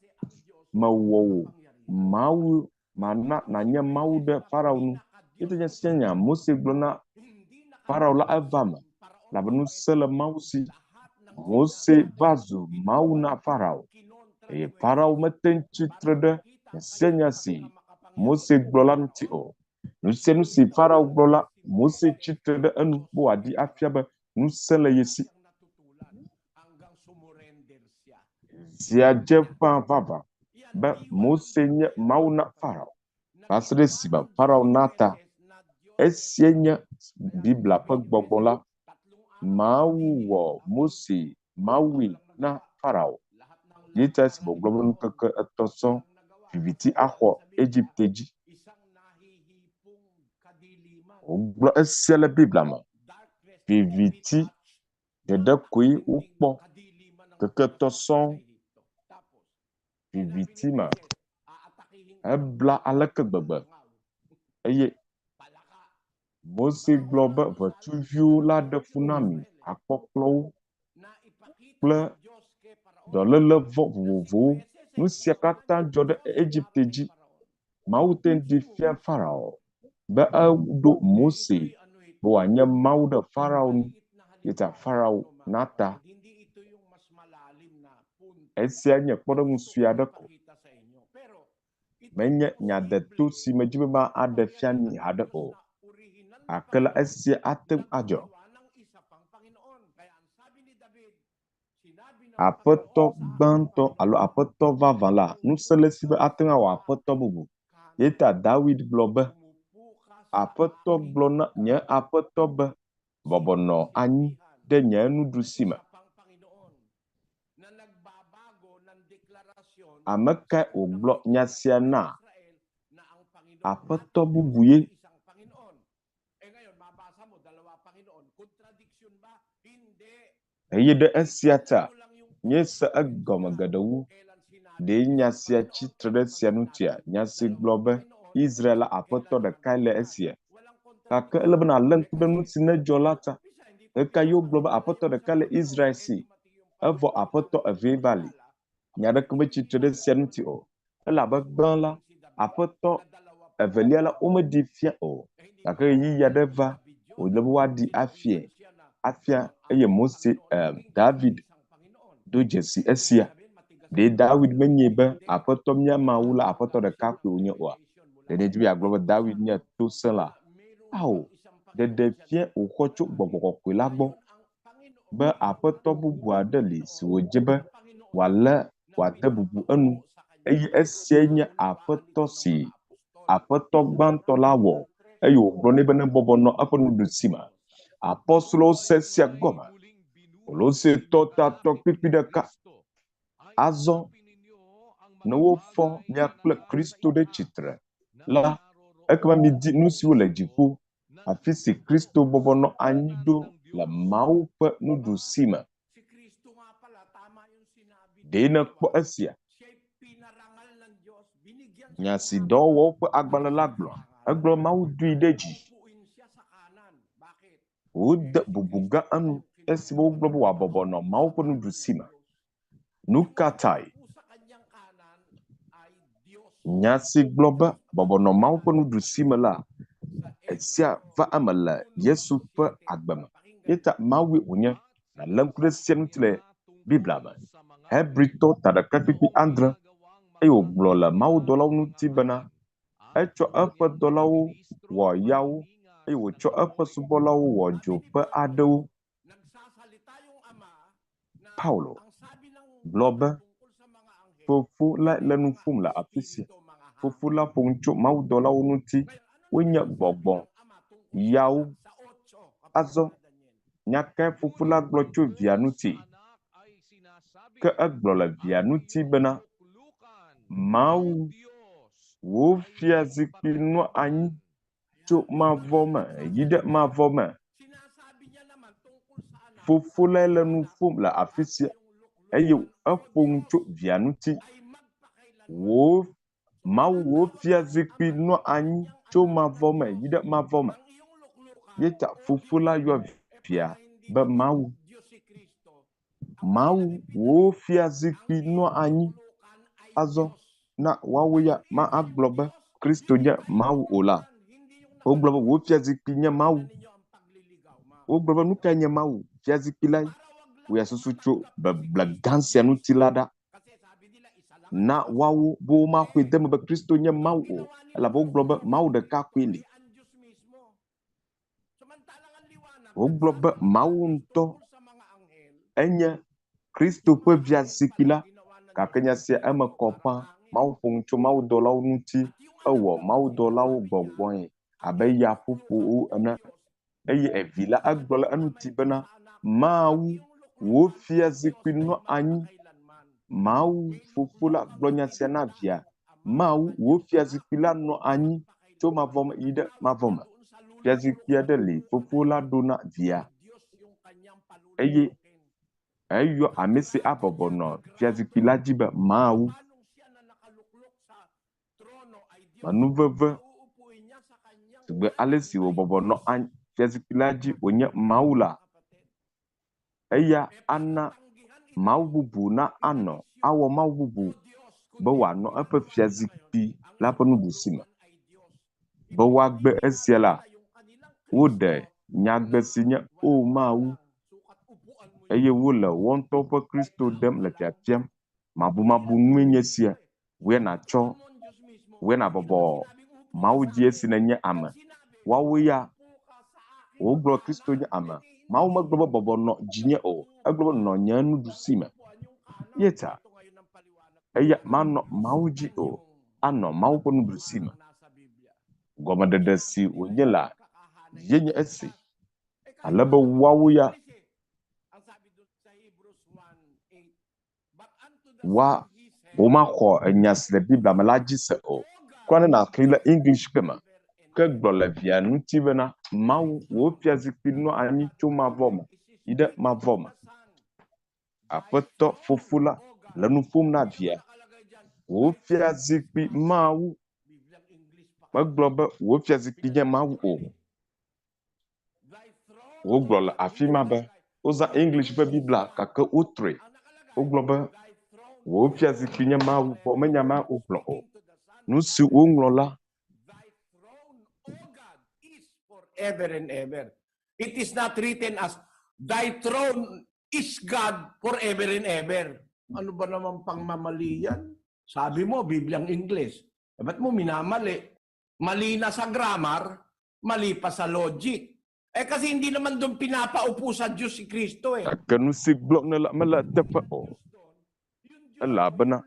Mewɔ wò Mawu, mana nànye Mawu ɖe Farao nu. Ye nye sia nya Mose gblɔ na Farao la eva eme, elabe ŋusẽ le Mawu si. Mose va zu Mawu na Farao, eye Farao mete ŋu tsi tre ɖe nya sia nya si Mose gblɔ la ŋuti o. Nu sia nu si Farao gblɔ la, Mose tsi tre ɖe enu be wòaɖee afia be ŋusẽ le ye si. Zia dze ƒã vavã be Mose nye Mawu na Farao va se ɖe esime Farao na ta. Esia nye Biblia ƒe gbɔgbɔ la. Mawu wɔ Mose Mawue na Farao. Ye ta esi wògblɔ be ŋkeke etɔ̃ sɔŋ viviti axɔ Egipte dzi. Wogblɔ esia le Biblia me. Viviti ɖeɖe koe wokpɔ ŋkeke etɔ̃ sɔŋ viviti me hebla aleke gbegbe eye Mose gblɔ be ʋetsuviwo la ɖe fu na mi akpɔkplɔwo kple dɔléle vɔ̃ vovovowo. Nu sia katã dzɔ ɖe Egipte dzi. Mawu te ŋu ɖee fia Farao be eɖo Mose be wòanye Mawu ɖe Farao nu, eya ta Farao na ta. Esia nye kpɔɖeŋu sue aɖe ko. Menye nya deto si medi be maɖe fia mi haɖe o. Gake la, esia ate ŋu adzɔ. Aƒetɔ gbãtɔ alo aƒetɔ vavã la, ŋusẽ le esi be ate ŋu awɔ aƒetɔ bubu. Ye ta Dawid gblɔ be, Aƒetɔ gblɔ na nye aƒetɔ be, bɔbɔ nɔ anyi ɖe nye nuɖusi me. Ame kae wògblɔ nya sia na? Aƒetɔ bubu ye. Eye ɖe esia ta, míese egɔme geɖe wu. Ɖe nya sia tsi tre ɖe esia ŋutia? Nya si gblɔ be Israel la aƒetɔ ɖekae le esia. Gake ele be nàlé ŋku ɖe nu si nedzɔ la ta. Ɣekaɣi wogblɔ be aƒetɔ ɖeka le Israel si, evɔ aƒetɔ evee va li? Nya aɖeke metsi tre ɖe esia ŋuti o. Elabe gbã la, aƒetɔ evelia la womeɖii fia o. Gake ɣeyiɣi aɖe va wòle be woaɖii afiae afia eye Mose, eh, David do dzesi esia. Ɖe Dawid menyae be Aƒetɔ mía Mawu la Aƒetɔ ɖeka koe wònye oa? Ɖe nèdi be yeagblɔ be Dawid nye tosẽla? Ao, ɖeɖe fia wòxɔ tso gbɔgbɔ kɔkɔe la gbɔ be Aƒetɔ bubu aɖe li si wòdze be wòalé wòade bubu enu, eye esiae nye Aƒetɔ si Aƒetɔ gbãtɔ la wɔ, eye wògblɔ nɛ be nebɔbɔ nɔ eƒe nuɖusi me. Apostolowo se esia gɔme. Kolosetɔ tatɔ kpikpi ɖeka. Azɔ, ne wofɔ mia kple Kristo ɖe tsitre la, ekema midi nu siwo le dziƒo, afi si Kristo bɔbɔ nɔ anyi ɖo le Mawu ƒe nuɖusi me. Ɖe nèkpɔ esia? Nya si Dɔwɔwɔwo ƒe agbalẽ la gblɔ, egblɔ Mawu doe ɖe dzi. Wode bubu gã enu esime wogblɔ be wòabɔbɔ nɔ Mawu ƒe nuɖusi me. Nu ka tae? Nya si gblɔ be bɔbɔ nɔ Mawu ƒe nuɖusi me la, esia va eme le Yesu ƒe agbe me. Eya ta Mawue wònye. Nàlé ŋku ɖe esia ŋuti le Biblia me. Hebritɔ ta ɖeka kpukpui adre eye wògblɔ le mawudɔlawo ŋuti bena, Etsɔ eƒe dɔlawo wɔ yawo eye wòtsɔ eƒe subɔlawo wɔ dzo ƒe aɖewo. Paulo gblɔ be, Fofo la le nu ƒom le afi sia. Fofo la ƒo nu tso mawudɔlawo ŋuti, wonye gbɔgbɔ, yawo. Azɔ, nya kae Fofo la gblɔ tso Via ŋuti? Ke egblɔ le Via ŋuti bena, Mawu, wò fiazikpui nɔa anyi tso mavɔ me yi ɖe mavɔ me. Fofo lae le nu ƒom le afi sia eye eƒo nu tso via ŋuti. Wò Mawu wò fiazikpui nɔ anyi tso mavɔ me yi ɖe mavɔ me. Ye ta fofo la yɔ via be Mawu. Mawu wò fiazikpui nɔ anyi. Azɔ na woawo ya ma agblɔ be Kristo nye Mawu o la, wogblɔ be wò fiazikpui nye Mawu. Wogblɔ be nu kae nye Mawu? Fiazikpui lae. Wò ya susu tso beble gã sia ŋuti la ɖa. Na woawo be womaxɔe de eme be Kristo nye Mawu o, elabe wogblɔ be Mawu ɖeka koe li. Wogblɔ be Mawu ŋutɔ enye Kristo ƒe fiazikpui la, gake nya sia eme kɔ ƒã. Mawu ƒo nu tso mawudɔlawo ŋuti, ewɔ mawudɔlawo gbɔgbɔe abe yaƒoƒowo ene. Eye evi la egblɔ le eŋuti bena, Mawu, wò fiazikpui nɔ anyi. Mawu Fofo la gblɔ nya sia na via, Mawu, wò fiazikpui la nɔ anyi tso mavɔ me yi ɖe mavɔ me. Fiazikpui aɖe li Fofo la ɖo na via, eye eyɔ ame si abɔbɔ nɔ fiazikpui la dzi be Mawu. Menuveve sigbe ale si wòbɔbɔ nɔ anyi fiazikpui la dzi wònye Mawu la, eya ana Mawu bubu na anɔ, awɔ Mawu bubu be wòanɔ eƒe fiazikpui la ƒe nuɖusi me. Be woagbe esia la, woɖe nyagbe si nye O Mawu, eye wole woa ŋutɔwo ƒe Kristo ɖem le fiafiam. Mabumabu nue nye esia. Wòe nàtsɔ, wòe nàbɔbɔ Mawu dzi esi nènye ame. Woawo ya wogblɔ Kristo nye ame. Mawu megblɔ be bɔbɔ nɔ dzinye o. Egblɔ be nɔ nye nuɖusi me. Ye ta eya manɔ Mawu dzi o, anɔ Mawu ƒe nuɖusi me. Gɔmeɖeɖe si wònye la ye nye esi, ale be woawo ya woa womaxɔ enya si le Biblia me la dzi se o. Kura ne nàxlẽe le English gbe me, ke gblɔ le via ŋuti bena, Mawu, wò fiazikpui nɔ anyi tso mavɔ me yi ɖe mavɔ me. Aƒetɔ Fofo la le nu ƒom na via. Wò fiazikpui Mawu. Megblɔ be wò fiazikpui nye Mawu o. Wogblɔ le afi ma be wozã English ƒe Biblia gake wotrɔe. Wogblɔ be wò fiazikpui nye Mawu vɔ menya ma wogblɔ o. Nu si woŋlɔ la Forever and ever. It is not written as thy throne is God forever and ever. Ano ba naman pangmamali yan? Sabi mo, Bibliang English. Eh, ba't mo minamali? Mali na sa grammar, mali pa sa logic. Eh kasi hindi naman doon pinapaupo sa Diyos si Kristo eh. Gake nu si gblɔm nèle mele eteƒe o, elabena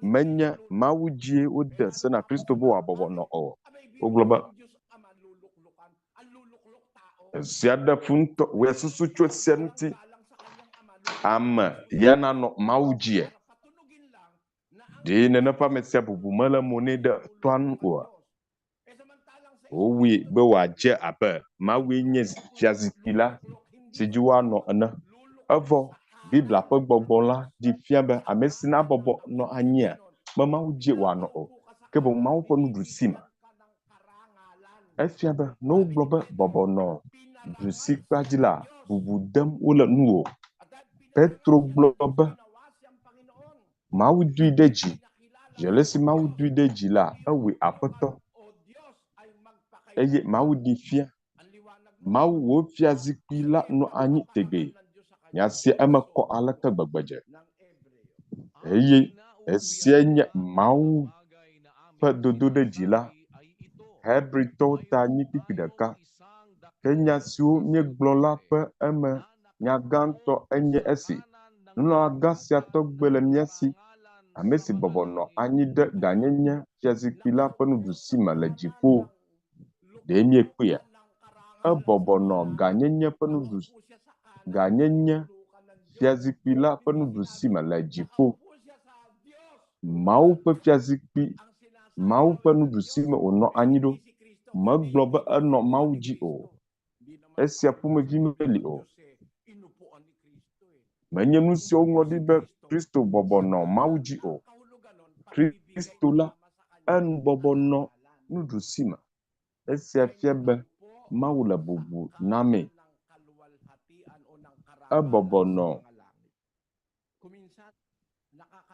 menye Mawu dzie wode se na Kristo be wòabɔbɔ nɔ o. Wogblɔ be, Esia ɖe fu ŋutɔ. Wòe susu tso esia ŋuti. Ame ya nanɔ Mawu dzia? Ɖe nene ƒe ame sia bubu mele mo nɛ ɖe toa nu oa? Wowɔe be wòadze abe Mawue nye fiazikpui la si dzi woanɔ ene. Evɔ Biblia ƒe gbɔgbɔ la ɖi fia be ame si nabɔbɔ nɔ anyia, me Mawu dzie wòanɔ o, ke boŋ Mawu ƒe nuɖusi me. Efia be ne wogblɔ be bɔbɔ nɔ ɖusikpa dzi la, bubu dem wole nuwò. Petro gblɔ be Mawu doe ɖe dzi. Zi alesi Mawu doe ɖe dzi la, ewɔe Aƒetɔ. Eye Mawu ɖee fia. Mawu wò fiazikpui la nɔ anyi tegbee. Nya sia eme kɔ aleke gbegbe dze. Eye esia nye Mawu ƒe dodoɖedzi la. Hebritɔwo ta nyi kpukpui ɖeka. Ke nya siwo míegblɔ la ƒe eme nya gãtɔ enye esi, Nunɔlagã sia tɔgbe le mía si, ame si bɔbɔ nɔ anyi ɖe gãnyenye fiazikpui la ƒe nuɖusi me le dziƒo. Ɖe míekpɔea? Ebɔbɔ nɔ gãnyenye ƒe nuɖus gãnyenye fiazikpui la ƒe nuɖusi me le dziƒo. Mawu ƒe fiazikpui, Mawu ƒe nuɖusi me wònɔ anyi ɖo. Megblɔ be enɔ Mawu dzi o. Esia ƒomevi meli o. Menye nu siwo woŋlɔ ɖi be Kristo bɔbɔ nɔ Mawu dzi o. Kristo la, enubɔbɔ nɔ nuɖusi me. Esia fia be Mawu le bubu namee. Ebɔbɔ nɔ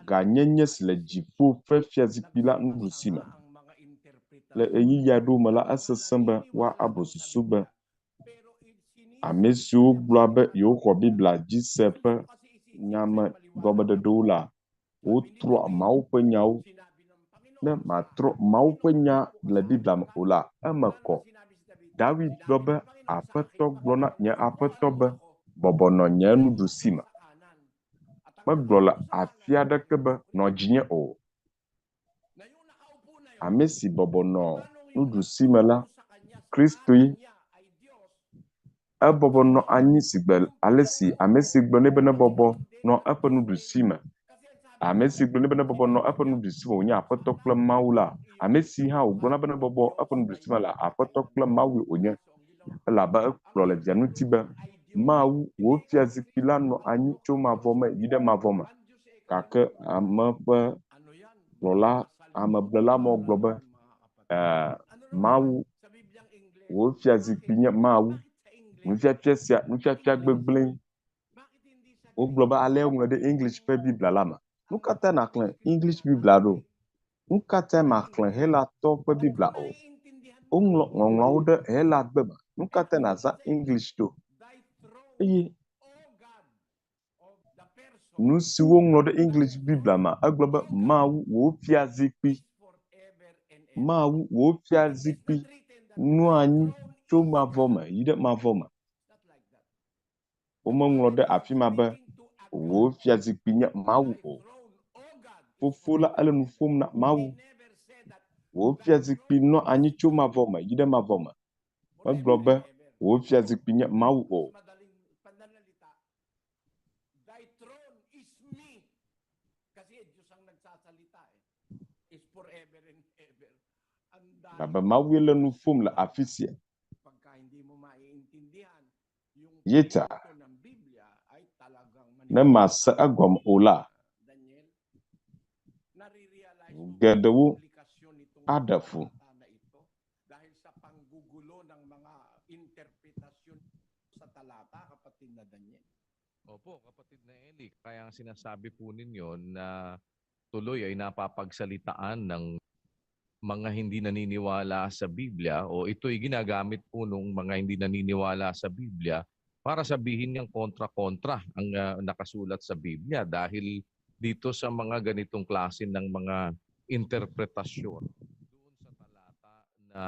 gãnyenye si le dziƒo ƒe fiazikpui la nuɖusi me. Le ɣeyiɣi aɖewo me la, esesẽ be woabu susu be ame siwo gblɔa be yewoxɔ Biblia dzi se ƒe nya me gɔmeɖeɖewo la, wotrɔa Mawu ƒe nyawo. Ne màtrɔ Mawu ƒe nya le Biblia me o la, eme kɔ. Dawid gblɔ be, Aƒetɔ gblɔ na nye Aƒetɔ be, Bɔbɔ nɔ nye nuɖusi me. Megblɔ le afi aɖeke be, Nɔ dzinye o. Ame si bɔbɔ nɔ nuɖusi me la, Kristoe. Ebɔbɔ nɔ anyi sigbe ale si ame si gblɔ nɛ be nebɔbɔ nɔ eƒe nuɖusi me. Ame si gblɔ nɛ be nebɔbɔ nɔ eƒe nuɖusi me wònye Aƒetɔ kple Mawu la, ame si hã wògblɔ na be nebɔbɔ eƒe nuɖusi me la, Aƒetɔ kple Mawue wònye. Elabe egblɔ le Via ŋuti be, Mawu, wò fiazikpui la nɔ anyi tso mavɔ me yi ɖe mavɔ me. Gake ame ƒe kplɔla, ameblela mawo gblɔ be, Ɛɛ, Mawu, wò fiazikpui nye Mawu. Nufiafia sia, nufiafia gbegblẽe. Wogblɔ be alea woŋlɔe ɖe English ƒe Biblia la me. Nu ka tae nàxlẽ English Biblia ɖo? Nu ka tae màxlẽ Helatɔ ƒe Biblia o? Woŋlɔ ŋɔŋlɔawo ɖe Helagbe me. Nu ka tae nàzã English ɖo? Eye nu si woŋlɔ ɖe English Biblia me, egblɔ be Mawu wò fiazikpui, Mawu wò fiazikpui nɔa anyi tso mavɔ me yi ɖe mavɔ me. Womeŋlɔ ɖe afi ma be Wò fiazikpui nye Mawu o. Fofo la ele nu ƒom na Mawu. Wò fiazikpui nɔ anyi tso mavɔ me yi ɖe mavɔ me. Megblɔ be wò fiazikpui nye Mawu o. Elabe Mawue le nu ƒom le afi sia. Ye ta, ne màse egɔme o la, nu geɖewo aɖe fu. Opo, kapatid na Eli, kaya ang sinasabi po ninyo na tuloy ay napapagsalitaan ng mga hindi naniniwala sa Biblia o ito'y ginagamit po nung mga hindi naniniwala sa Biblia para sabihin niyang kontra-kontra ang nakasulat sa Biblia dahil dito sa mga ganitong klase ng mga interpretasyon doon sa talata na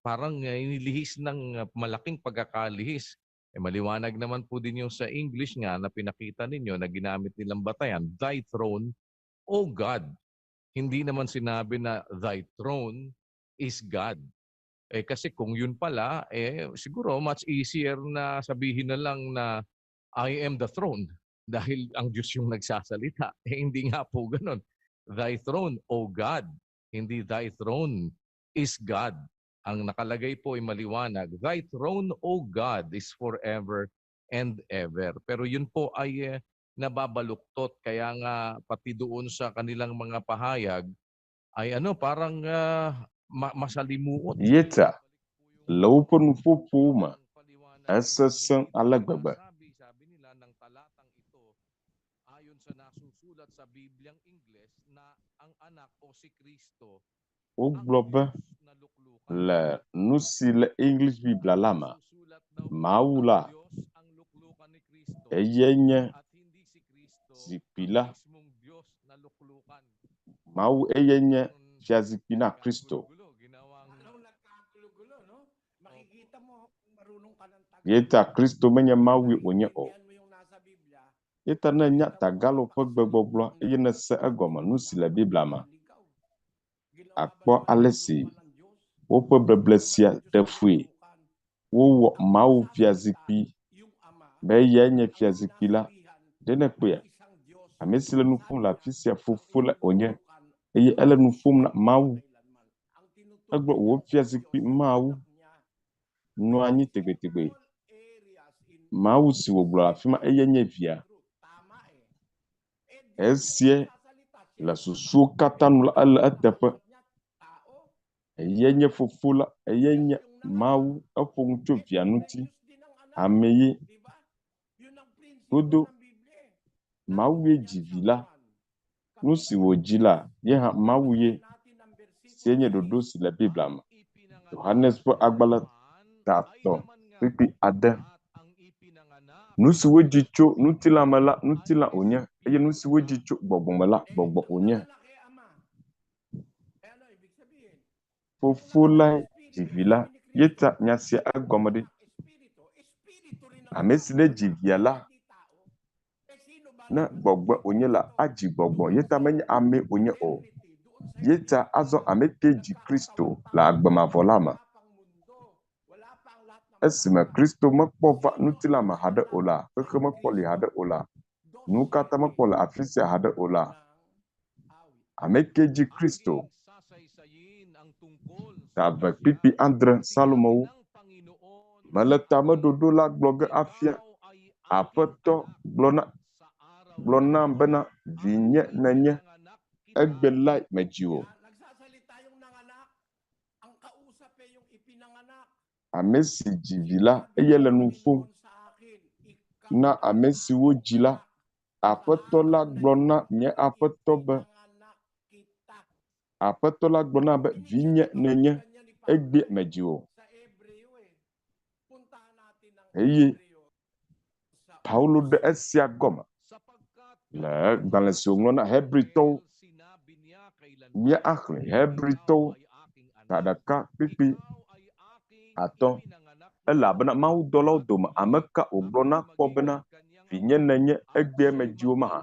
parang inilihis ng malaking pagkakalihis. Maliwanag naman po din yung sa English nga na pinakita ninyo na ginamit nilang batayan, Thy throne, O God. Hindi naman sinabi na Thy throne is God. Kasi kung yun pala, siguro much easier na sabihin na lang na I am the throne dahil ang Diyos yung nagsasalita. Hindi nga po ganun. Thy throne, O God. Hindi Thy throne is God. Ang nakalagay po ay maliwanag, Thy throne, O God, is forever and ever. Pero yun po ay nababaluktot. Kaya nga pati doon sa kanilang mga pahayag ay parang masalimuot. Ye ta le woƒe nuƒoƒowo me esesẽ ale gbegbe. Sabi nila ng talatang ito ayon sa nasusulat sa Bibliang Ingles na ang anak o si Kristo Wogblɔ be le nu si le English Biblia la me, Mawu la, eyae nye zikpui la. Mawu eyae nye fiazikpui na Kristo. Ye ta Kristo menye Mawue wònye o. Ye ta ne ènya Tagalog ƒe gbegbɔgblɔ eye nèse egɔme nu si le Biblia me, àkpɔ ale si woƒe beble sia ɖe fui. Wowɔ Mawu fiazikpui be eyae nye fiazikpui la. Ɖe nèkpɔea? Ame si le nu ƒom le afi sia fofo la wònye eye ele nu ƒom na Mawu. Egblɔ wò fiazikpui Mawu nɔ anyi tegbetegbe. Mawu si wògblɔ le afi ma eyae nye via. Esie le susuwo katã nu la ele eteƒe. Eyae nye fofo la, eyae nye Mawu, eƒo nu tso via ŋuti. Ame ye godo Mawue dzi vi la. Nu si wòdzi la, ye hã Mawu ye. Sie nye ɖoɖo si le Biblia me. Yohanes ƒe agbalẽ tatɔ kpukpui ade. Nu si wodzi tso ŋutilã me la, ŋutilã wònye eye nu si wodzi tso gbɔgbɔ me la, gbɔgbɔ wònye. Fofo lae dzi vi la, ye ta nya sia egɔme ɖi. Ame si ne dzi via la, ne gbɔgbɔe wònye la, adzi gbɔgbɔ. Ye ta menye ame wònye o. Ye ta azɔ ame ke dzi Kristo le agbe mavɔ la me. Esime Kristo mekpɔ va ŋutilã me haɖe o la, xexe mekpɔ li haɖe o la, nu katã mekpɔ le afi sia haɖe o la, ame ke dzi Kristo ta eve kpikpi adre Salomowo mele tameɖoɖo la gblɔ ge afia. Aƒetɔ gblɔ nam bena vinye nenye, egbe lae medzi wò. Ame si dzi vi la, eye le nu ƒom na ame siwo dzi la. Aƒetɔ la gblɔ na nye aƒetɔ be, Aƒetɔ la gblɔ na be vinye nenye, egbe medzi wò. Eye Paulo ɖe esia gɔme le gbalẽ si wòŋlɔ na Hebritɔwo. Míaxlẽ Hebritɔwo ta ɖeka kpikpi atɔ̃. Elabena mawudɔlawo dome ame ka wògblɔ na kpɔ bena Vinye nènye egbea medziwò mahã?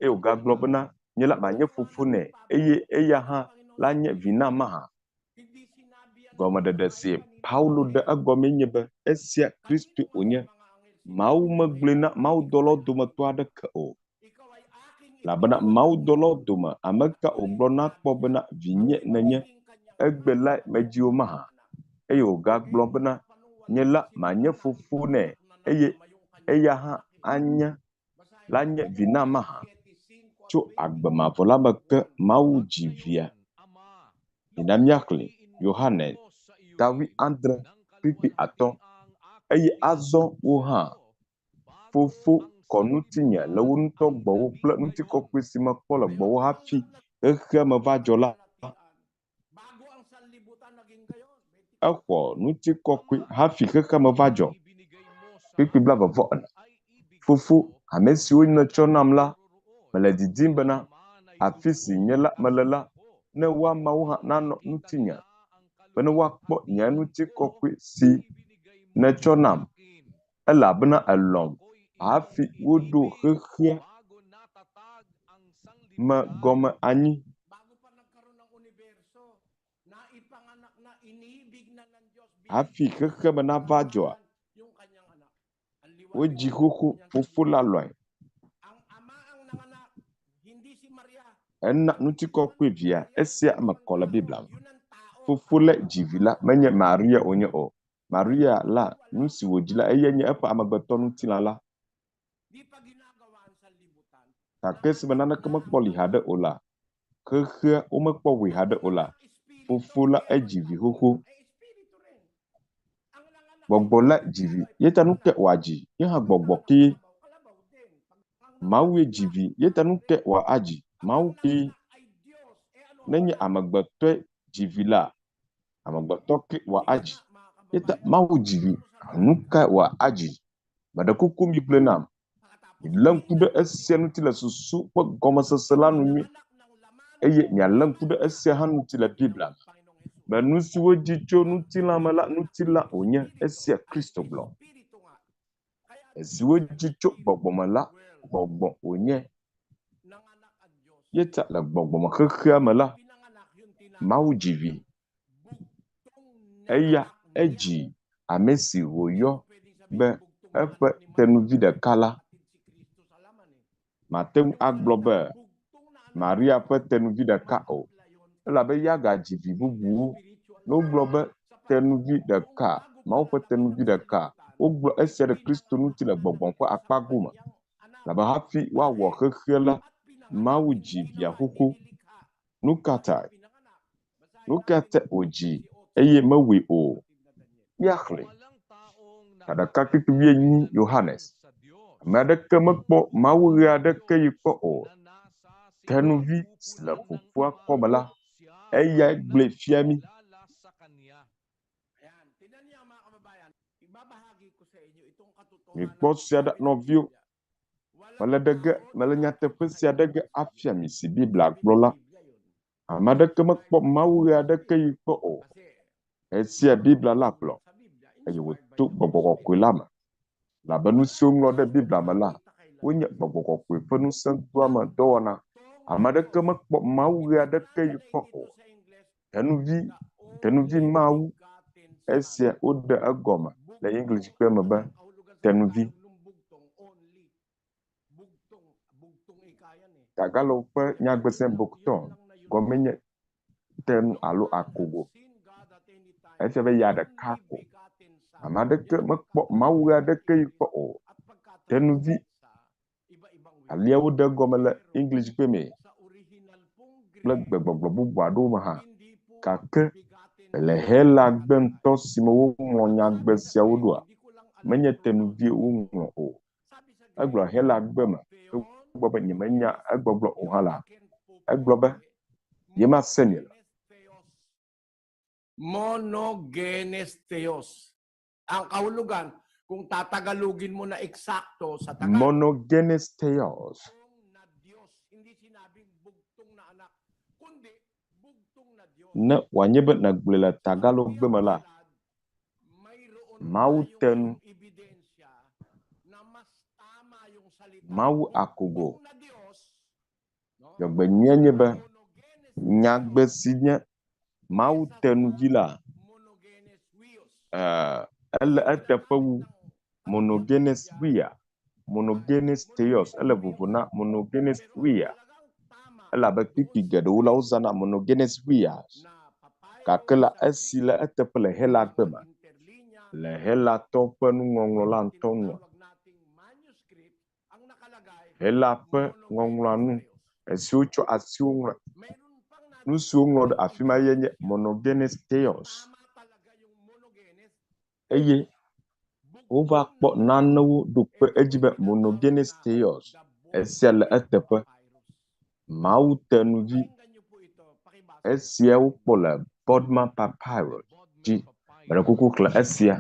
Eye wògagblɔ bena, Nye la manye fofo nɛ, eye eya hã lanye vi nam mahã? Gɔmeɖeɖe si Paulo ɖe egɔmee nye be esia Kristoe wònye. Mawu megblɔe na mawudɔlawo dometɔ aɖeke o. Elabena mawudɔlawo dome ame ka wògblɔ na kpɔ bena, Vinye nènye, egbe lae medzi wò mahã? Eye wògagblɔ bena, Nye la manye fofo nɛ, eye eya hã anye la nye vi nam mahã? Tso agbe mavɔ la me ke Mawu dzi Via. Mina míaxlẽ Yohanes ta wuiadre kpukpui atɔ̃. Eye azɔ wò hã, Fofo, kɔ ŋutinye le wò ŋutɔ gbɔwò kple ŋutikɔkɔe si mekpɔ le gbɔwò hafi xexea me va dzɔ la. Exɔ ŋutikɔkɔe hafi xexea me va dzɔ. Kpukpui blaeve-vɔ-ene. Fofo, ame siwo nètsɔ nam la, mele didim bena, afi si nye la mele la, ne woamawo hã nanɔ ŋutinye, bene woakpɔ nye ŋutikɔkɔe si nètsɔ nam, elabena èlɔ̃m hafi woɖo xexea me gɔme anyi. Hafi xexea me nava dzɔa, wodzi xoxo Fofo la lɔ̃e. Ena ŋutikɔkɔe Via. Esia eme kɔ le Biblia me. Fofo lae dzi Vi la, menye Maria wònye o. Maria la, nu si wòdzi la, eyae nye eƒe amegbetɔ ŋutilã la. Gake esime naneke mekpɔ li haɖe o la, xexea womekpɔ wɔe haɖe o la, Fofo la edzi vi xoxo. Gbɔgbɔ la dzi vi, ye ta nu ke wòadzi, ye hã gbɔgbɔ kee. Mawue dzi vi, ye ta nu ke wòadzi, Mawu kee. Nenye amegbetɔe dzi vi la, amegbetɔ ke wòadzi. Ye ta Mawu dzi vi, nu kae wòadzi? Meɖe kuku migblɔe nam. Milé ŋku ɖe esia ŋuti le susu ƒe gɔmesese la nu nyuie, eye mialé ŋku ɖe esia hã ŋuti le Biblia me. Be nu si wodzi tso ŋutilã me la, ŋutilã wònye, esia Kristo gblɔ. Esi wodzi tso gbɔgbɔ me la, gbɔgbɔ wònye. Ye ta le gbɔgbɔ me xexea me la, Mawu dzi vi. Eya edzi ame si wòyɔ be eƒe tenuvi ɖeka la. Mate ŋu agblɔ be Maria ƒe tenuvi ɖeka o, elabe eya gadzi vi bubuwo. Ne wogblɔ be tenuvi ɖeka, Mawu ƒe tenuvi ɖeka, wogblɔ esia ɖe Kristo ŋuti le gbɔgbɔ ƒe akpa gome. Elabe hafi woawɔ xexea la, Mawu dzi via xoxo. Nu ka tae? Nu ka tae wòdzii eye mewɔe o? Míaxlẽe. Ta ɖeka kplikpli wuienyi Yohanes. Ame aɖeke mekpɔ Mawu ɣe aɖeke ɣi kpɔ o. Tenuvi si le Fofoa kɔme la, eyae gblɔe fia mí. Mikpɔ sia ɖa, nɔviwo. Mele ɖe ge, mele nyateƒe sia ɖe ge afia mi si Biblia gblɔ la. Ame aɖeke mekpɔ Mawu ɣe aɖeke ɣi kpɔ o. Esia Biblia la gblɔ, eye wòto Gbɔgbɔ Kɔkɔe la me. Elabe nu siwo woŋlɔ ɖe Biblia me la, wonye Gbɔgbɔ Kɔkɔe ƒe ŋusẽdoame dɔwɔna. Ame aɖeke mekpɔ Mawu ɣe aɖeke ɣi kpɔ o. Tenuvi, tenuvi Mawu. Esia woɖe egɔme le Englishgbe me be tenuvi. Tagalog ƒe nyagbese bukton gɔmee nye tenu alo akogo. Efia be ya ɖeka ko. Ame aɖeke mekpɔ Mawu ɣeaɖekeɣi kpɔ o. Tenuvi Alia woɖe egɔme le Englishgbe mee kple gbegbɔgblɔ bubu aɖewo me hã. Gake le Helagbe ŋutɔ si me woŋlɔ nyagbe siawo ɖoa, menye tenuvie woŋlɔ o. Egblɔ Helagbe me togbɔ be nyemenya egbɔgblɔ o hã la, egblɔ be yemase mi le. Monogenes theos. Ang kahulugan, kung tatagalugin mo na eksakto sa Tagalog, Monogenes theos. Ne wòanye be nègblɔe le Tagalogbe me la, Mawu te nu. Mawu akogo. Dzɔgbenyuie nye be nyagbe si nye Mawu tenuvi la, ele eteƒe wu monogenes huia, monogenes theos, ele vovo na monogenes huia. Elabe kpikpi geɖewo la wozãna monogenes huia gake la esi le eteƒe le Helagbe me, le Helatɔ ƒe nuŋɔŋlɔ la ŋutɔ nua. Hela ƒe ŋɔŋlɔa nu esi wotsɔ asiwo ŋlɔe. Nu si woŋlɔ ɖe afi ma ye nye monogenes theos. Eye wova kpɔ nanewo ɖo kpe edzi be monogenes theos esia le eteƒe. Mawu tenuvi esia wokpɔ le Bodmer Papyrus dzi. Meɖe kuku xlẽ esia.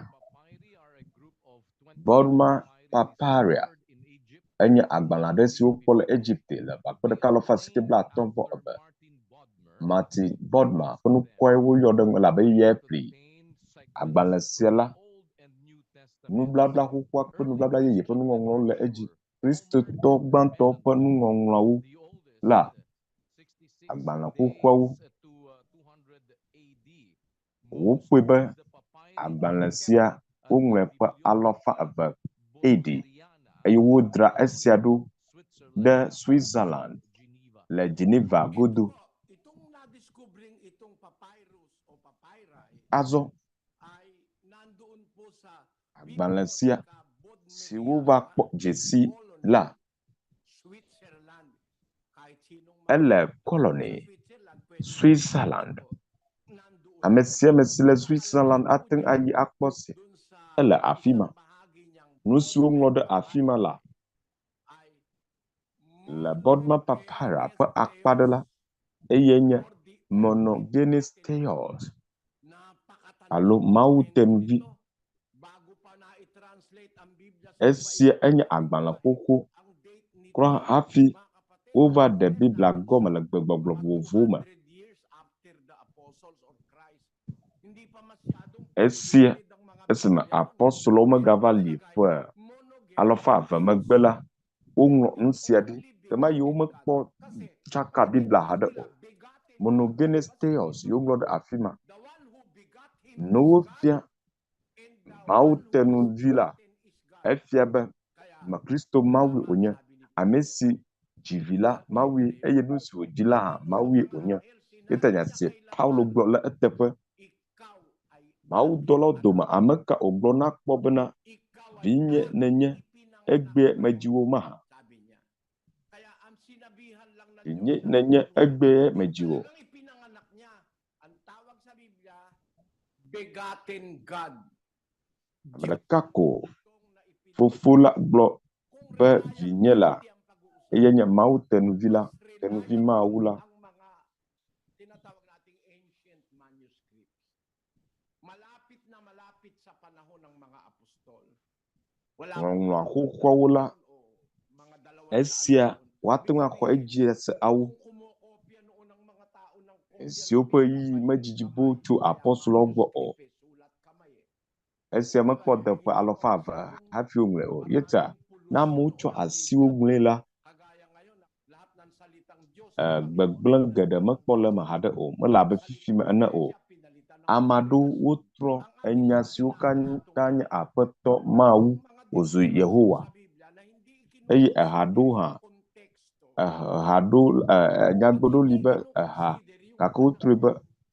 Bodmer Papyri enye agbalẽ aɖe si wokpɔ le Egipte le ƒe akpe ɖeka alafa asieke 52. Martin Bodmer ƒe ŋkɔe woyɔ ɖe eŋu elabe eyae ƒli agbalẽ sia la. Nublabla xoxoa kple nublabla yeye ƒe nuŋɔŋlɔwo le edzi. Kristotɔ gbãtɔ ƒe nuŋɔŋlɔawo la agbalẽ xoxoawo. Wokpɔe be agbalẽ sia woŋlɔe ƒe 200 AD eye wodzra esia ɖo ɖe Switzerland le Geneva godo. Azɔ agbalẽ sia si wova kpɔ dzesi la, ele Colony, Switzerland. Ame sia ame si le Switzerland ate ŋu ayi akpɔ se. Ele afi ma. Nu si woŋlɔ ɖe afi ma la, le Bodmer Papyri ƒe akpa ɖe la, eye nye Monogenes Theos alo Mawu tenuvi. Esia enye agbalẽ xoxo kura hafi wova ɖe Biblia gɔme le gbegbɔgblɔ vovovowo me. Esia esime apɔstolowo megava li ƒe 200 megbe la, woŋlɔ nu sia ɖi. Ɣemaɣi womekpɔ tsaka Biblia haɖe o. Monogenes Theos ye woŋlɔ ɖe afi ma. Ne wofia Mawu tenuvi la, efia be Kristo Mawue wònye. Ame si dzi vi la, Mawue eye nu si wòdzi la hã, Mawue wònye. Ye ta nya si Paulo gblɔ le eteƒe. Mawudɔlawo dome ame ka wògblɔ na kpɔ bena, Vinye nènye, egbea medzi wò mahã? Vinye nènye, egbea medzi wò. Ame ɖeka ko Fofo la gblɔ be vinye la, eyae nye Mawu tenuvi la, tenuvi Mawu la. Ŋɔŋlɔa xoxoawo la, esia woate ŋu axɔ edzi ase awu esiwo ƒe ɣeyiɣi medidi boo tso apɔstoloawo gbɔ o. Esia mekpɔ de ƒe 200 hafi woŋlɔe o. Ye ta ne amewo tsɔ asiwo ŋlɔe la, gbegblẽ geɖe mekpɔ le eme haɖe o. Mele abe fifi me ene o. Ame aɖewo wotrɔ enya siwo katã nye Aƒetɔ Mawu wòzu Yehowa. Eye eha ɖewo hã, eha ɖewo, nyagbe ɖewo li be eha gake wotrɔe be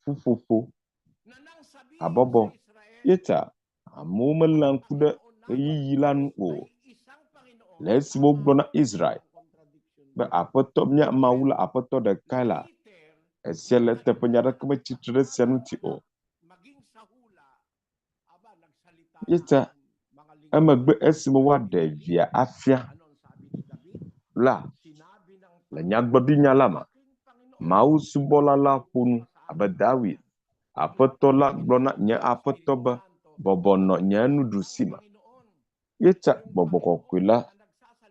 ƒuƒoƒo, habɔbɔ. Ye ta amewo meléa ŋku ɖe ɣeyiɣi la nu o. Le esime wogblɔ na Israel be Aƒetɔ mía Mawu la Aƒetɔ ɖekae la, esia le eteƒe nya aɖeke metsi tre ɖe esia ŋuti o. Ye ta emegbe esime woaɖe via afia la, le nyagblɔɖinya la me, Mawu subɔla la ƒo nu abe Dawid. Aƒetɔ la gblɔ na nye Aƒetɔ be, bɔbɔ nɔ nye nuɖusi me. Ye ta Gbɔgbɔ Kɔkɔe la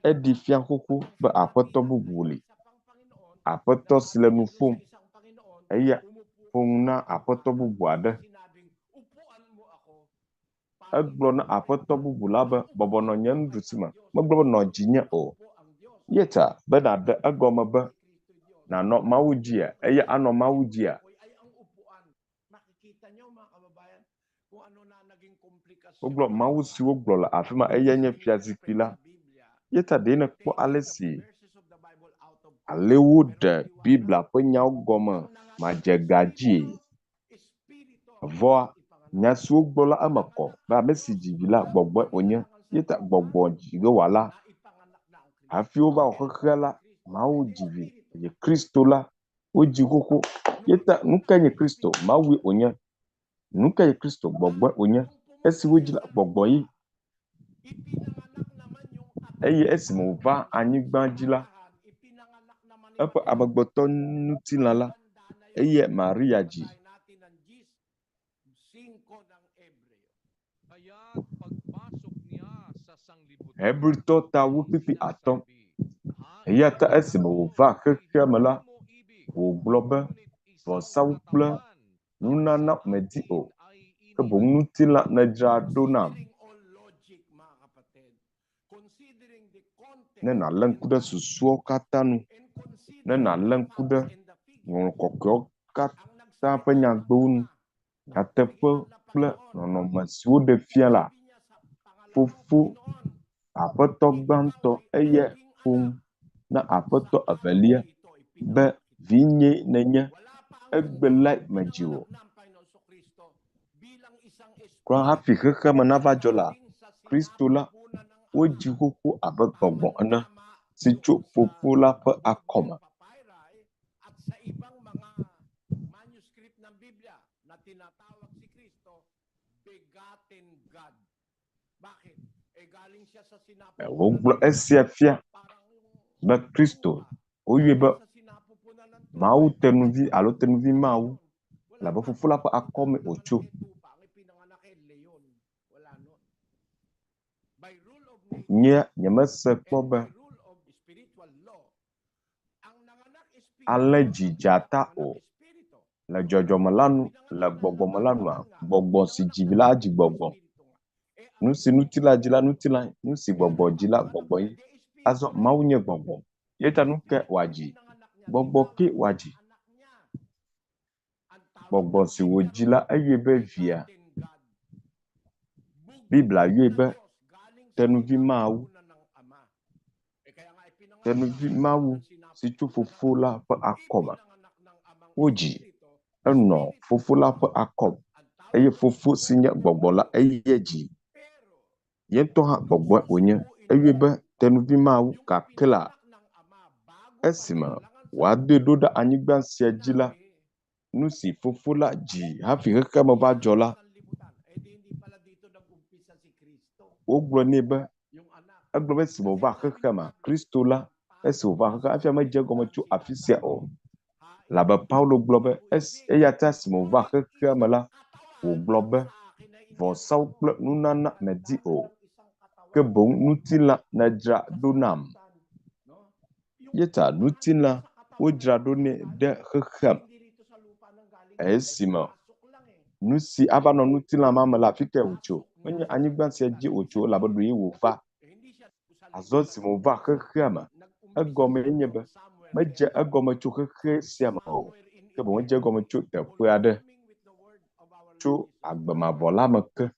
eɖi fia xoxo be Aƒetɔ bubu li. Aƒetɔ si le nu ƒom, eya ƒo nu na Aƒetɔ bubu aɖe. Egblɔ na Aƒetɔ bubu la be, bɔbɔ nɔ nye nuɖusi me. Megblɔ be nɔ dzinye o. Ye ta be nàɖe egɔme be nànɔ Mawu dzia, eye anɔ Mawu dzia? Wogblɔ Mawu si wogblɔ le afi ma eyae nye fiazikpui la. Ye ta ɖe nèkpɔ ale si ale woɖe Biblia ƒe nyawo gɔme madzegadzie? Vɔa nya si wogblɔ la eme kɔ be ame si dzi vi la gbɔgbɔe wònye. Ye ta gbɔgbɔ dzi ge wòala. Hafi wova wɔ xexea la, Mawu dzi vi eye Kristo la wodzi xoxo. Ye ta nu kae nye Kristo? Mawue wònye. Nu kae Kristo? Gbɔgbɔe wònye. Esi wodzi la, gbɔgbɔ ye. Eye esime wòva anyigba dzi la, eƒe amegbetɔ ŋutilã la, eye Maria dzi. Hebritɔ ta wu kpukpui atɔ. Eya ta esime wòva xexea me la, wògblɔ be, Vɔsawo kple nunana medi o, ke boŋ ŋutilã nèdzra ɖo nam. Ne nàlé ŋku ɖe susuawo katã nu, ne nàlé ŋku ɖe Ŋɔŋlɔ Kɔkɔeawo katã ƒe nyagbewo nu, nyateƒe kple nɔnɔme si woɖe fia la, Fofo, Aƒetɔ gbãtɔ, eyae ƒo nu na Aƒetɔ evelia be, Vinyee nènye, egbe lae medzi wò. Kura hafi xexeame nava dzɔ la, Kristo la, wodzi xoxo abe gbɔgbɔ ene si tso Fofo la ƒe akɔme. Wogblɔ esia fia be Kristo, woyɔe be Mawu tenuvi alo tenuvi Mawu, elabe Fofo la ƒe akɔme wòtso. Nye nyemese kpɔ be alẽ dzi dzata o. Le dzɔdzɔme la nu, le gbɔgbɔme la nua, gbɔgbɔ si dzi vi la adzi gbɔgbɔ. Nu si ŋutilã dzi la, ŋutilãe. Nu si gbɔgbɔ dzi la, gbɔgbɔe. Azɔ Mawu nye gbɔgbɔ. Eya ta nu kae wòadzi? Gbɔgbɔ kee wòadzi. Gbɔgbɔ si wòdzi la, eyɔe be Via. Biblia yɔe be Tenuvi Mawu. Tenuvi Mawu si tso Fofo la ƒe akɔme. Wodzi enɔ Fofo la ƒe akɔme eye Fofo si nye Gbɔgbɔ la, eyae dzi. Ye ŋutɔ hã gbɔgbɔe wònye. Eyɔe be Tenuvi Mawu gake la, esime wòadoe ɖo ɖe anyigba sia dzi la, nu si Fofo la dzi hafi xexeame va dzɔ la, wogblɔ nɛ be, egblɔ be esime wòva xexeamea, Kristo la, esi wòva xexea, hafi ame dze egɔme tso afi sia o. Elabe Paulo gblɔ be, esi, eya ta esime wòva xexea me la, wògblɔ be, Vɔsawo kple nunana mèdi o, ke boŋ ŋutilã nèdzra ɖo nam. Ye ta ŋutilã wodzra ɖo nɛ ɖe xexea me. Esime nu si ava nɔ ŋutilã ma me la, afi kae wòtso? Menye anyigba sia dzie wòtso o, elabe ɖoe wòva. Azɔ esime wòva xexea me, egɔmee nye be medze egɔme tso xexe sia me o, ke boŋ edze egɔme tso teƒe aɖe, tso agbe mavɔ la me ke.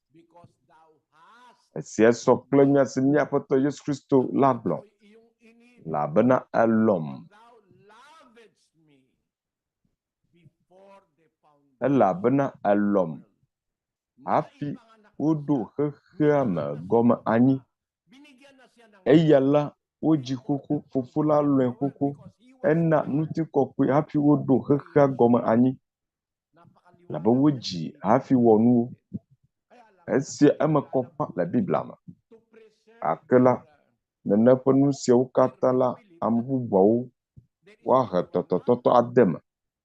Esia sɔ kple nya si mía Aƒetɔ Yesu Kristo la gblɔ, elabena elɔ̃m. Elabena elɔ̃m hafi woɖo xexea me gɔme anyi. Eya la, wodzi xoxo, Fofo la lɔ̃e xoxo, ena ŋutikɔkɔe hafi woɖo xexea gɔme anyi. Elabe wodzi hafi wɔ nuwo. Esia eme kɔ ƒã le Biblia me. Gake la, nene ƒe nu siawo katã la, ame bubuawo woahe tɔtɔtɔtɔ ade eme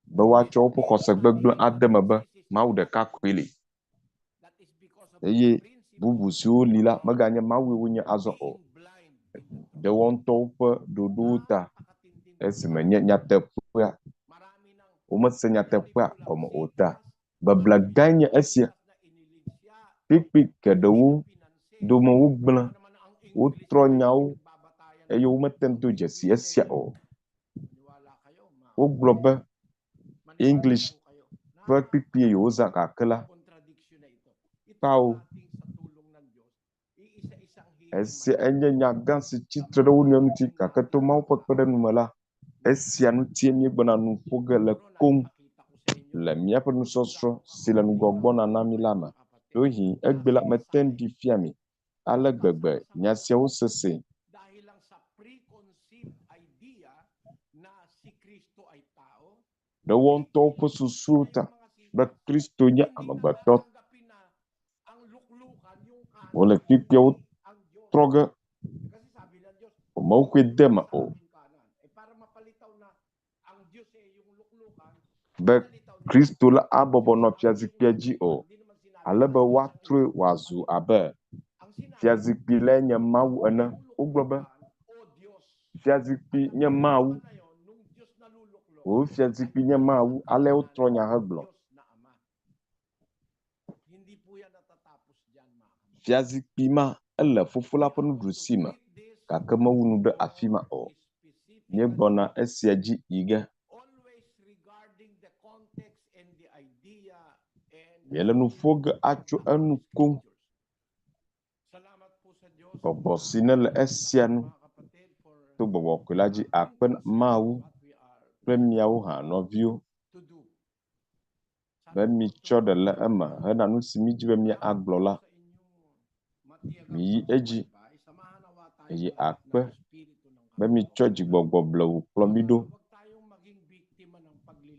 be woatsɔ woƒe xɔse gbegblẽ ade eme be Mawu ɖeka koe li eye bubu siwo li la meganye Mawue wonye azɔ o. Ɖe woa ŋutɔwo ƒe ɖoɖowo ta esime nye nyateƒea womese nyateƒea gɔme o ta. Beble gãe nye esia. Kpukpui geɖewo dome wogblẽ, wotrɔ nyawo. eye womete ŋu do dzesi esia o. Wogblɔ be English ƒe kpukpuie yewozã gake la, kpao. Esia enye nya gã si tsi tre ɖe wo nɔewo ŋuti gake to Mawu ƒe kpeɖeŋu me la, esia ŋutie míegbɔna nu ƒo ge le koŋ le míaƒe nusɔsrɔ̃ si le ŋgɔ gbɔna na mí la me. Ɖewohĩ egbe la mete ŋu ɖi fia mi ale gbegbe nya siawo sese. Ɖe woawo ŋutɔwo ƒe susuwo ta be Kristo nye amegbetɔ. Wole kpukpuiawo trɔ ge womexɔe de eme o be Kristo la abɔbɔ nɔ fiazikpuia dzi o, ale be woatrɔe wòazu abe fiazikpui lae nye Mawu ene. Wogblɔ be fiazikpui nye Mawu. Wò fiazikpui nye Mawu. Ale wotrɔ nya hegblɔ. Fiazikpui ma ele Fofo la ƒe nuɖusi me, gake mewu nu ɖe afi ma o. Míegbɔna esia dzi yi ge. Míele nu ƒo ge atso enu koŋ. Gbɔgbɔ si nele esia nu to gbɔgbɔ kɔkɔe la dzi akpe na Mawu kple miawo hã nɔviwo be mitsɔ ɖe le eme hena nu si mídi be míagblɔ la. Miyi edzi eye akpe be mitsɔ dzigbɔgbɔ blewu kplɔ mí ɖo.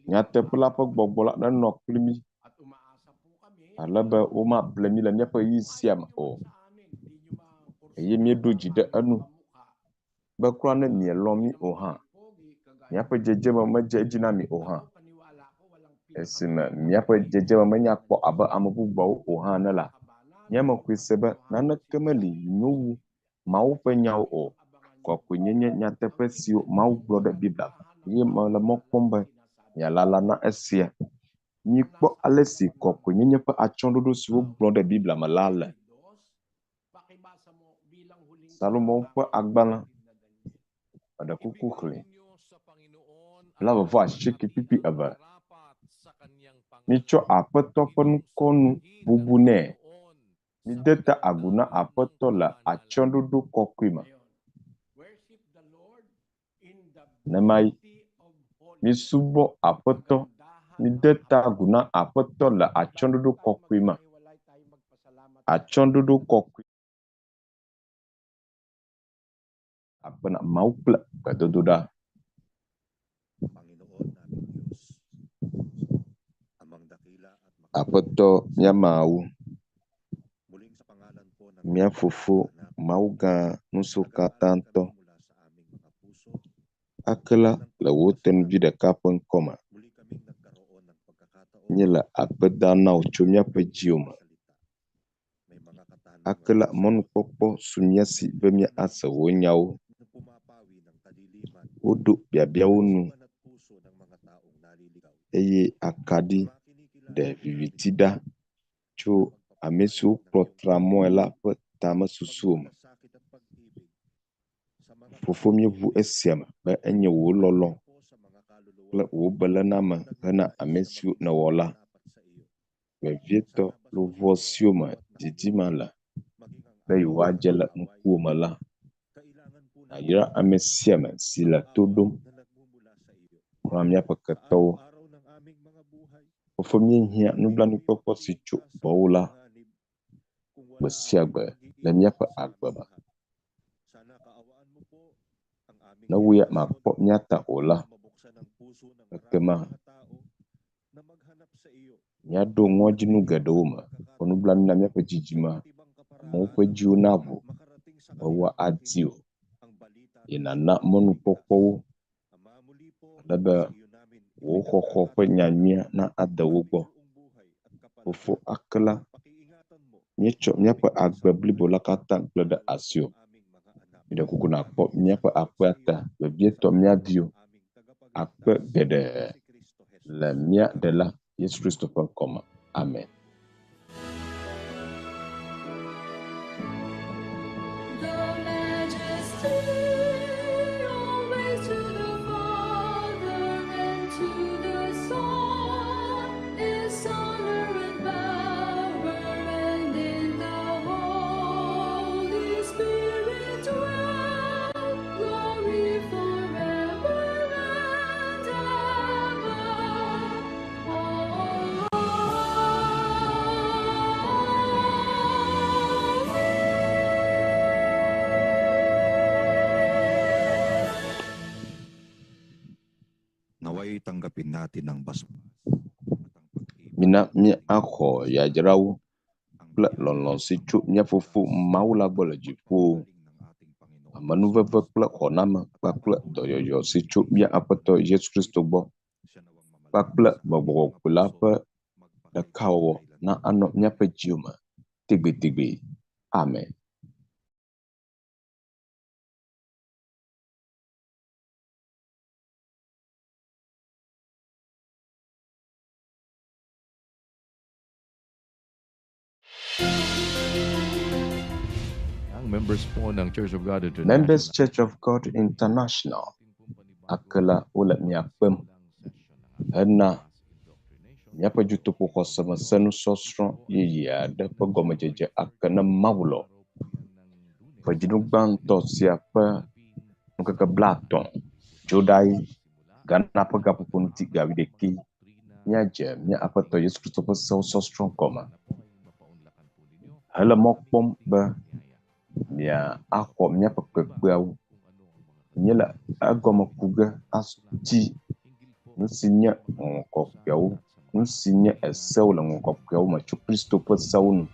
Nyateƒe la ƒe gbɔgbɔ la nenɔ kpli mí ale be womable mí le míaƒe ɣeyiɣi sia me o. Eye míeɖo dzi ɖe enu be kura ne mielɔ̃ mí o hã, míaƒe dzedzeme medze edzi na mi o hã, esime míaƒe dzedzeme menya kpɔ abe ame bubuawo o hã ene la, míamexɔe se be naneke meli nyo wu Mawu ƒe nyawo o. Kɔkɔenyenye nyateƒe siwo Mawu gblɔ ɖe Biblia me eye mele mɔ kpɔm be mialala na esia. Mikpɔ ale si kɔkɔenyenye ƒe atsyɔ̃ɖoɖo si wogblɔ ɖe Biblia me la le. Salomo ƒe agbalẽ, Meɖe kuku xlẽe. 28:2. Mitsɔ Aƒetɔ ƒe ŋkɔ nu bubu nɛ. Mide ta agu na Aƒetɔ le atsyɔ̃ɖoɖo kɔkɔe me. Nenemae misubɔ Aƒetɔ, mide ta agu na Aƒetɔ le atsyɔ̃ɖoɖo kɔkɔe me. Atsyɔ̃ɖoɖo kɔkɔe. Akpe na Mawu kple gbedodoɖa. Aƒetɔ mía Mawu, mía Fofo, Mawu gã ŋusẽkatãtɔ, ake la le wò tenuvi ɖeka ƒe ŋkɔ me. Míele akpe dam na wò tso míaƒe dziwo me. Ake la mɔnukpɔkpɔ su mía si be míase wò nyawo. Woɖo biabiawo nu eye akaɖi ɖe viviti ɖa tso ame siwo kplɔ tra mɔe la ƒe tamesusuwo me. Fofo míeʋu esia me be enye wò lɔlɔ̃ kple wò beléname hena ame siwo nèwɔ la, vevietɔ luʋɔ siwo me didi ma le be yewoadze le ŋkuwò me la. Nàyra ame sia ame si le to ɖom kura míaƒe ketɔwo. Fofo míehiã nublanuikpɔkpɔ si tso gbɔwò la gbe sia gbe le míaƒe agbe me. Ne wò ya màkpɔ mía ta o la, ekema míaɖo ŋɔdzinu geɖewo me. Kpɔ nublanui na míaƒe dzidzime, amewo ƒe dziwo naʋu be woadi wò, eye nàna mɔnukpɔkpɔ wo ale be wò xɔxɔ ƒe nyanyuia nade wo gbɔ. Fofo ake la, míetsɔ míaƒe agbe blibo la katã gblẽ ɖe asiwò. Míeɖe kuku nàkpɔ míaƒe aƒea ta, vevietɔ mía viwo akpe geɖe le mía Ɖela Yesu Kristo ƒe ŋkɔ me. Amen. The majesty. Tanggapin natin ang basbas Mina míaxɔ yayrawo kple lɔlɔ̃ si tso mía Fofo Mawu la gbɔ le dziƒo, amenuveve kple xɔname kpakple dɔyɔyɔ si tso mía Aƒetɔ Yesu Kristo gbɔ kpakple Gbɔgbɔ Kɔkɔe la ƒe ɖekawɔwɔ na anɔ míaƒe dziwo me tegbetegbe. Amen. Ang members po ng Church of God International. Members Church of God International akela wole mia kpem hena míaƒe dutoƒoxɔsemese nusɔsrɔ̃ yeye aɖe ƒe gɔmedzedze ake ne Mawu lɔ̃. Ƒe dzinu gbãtɔ sia ƒe ŋkeke 30 Dzoɖayi Ghana ƒe gaƒoƒo ŋuti ga wuiɖekɛ míadze mía Aƒetɔ Yesu Kristo ƒe sewo sɔsrɔ̃ gɔme hele mɔ kpɔm be míaxɔ míaƒe kpekpeawo. Míele egɔme ku ge ati nu si nye Ŋɔŋlɔ Kɔkɔeawo, nu si nye esewo le Ŋɔŋlɔ Kɔkɔeawo me tso Kristo ƒe sewo nu.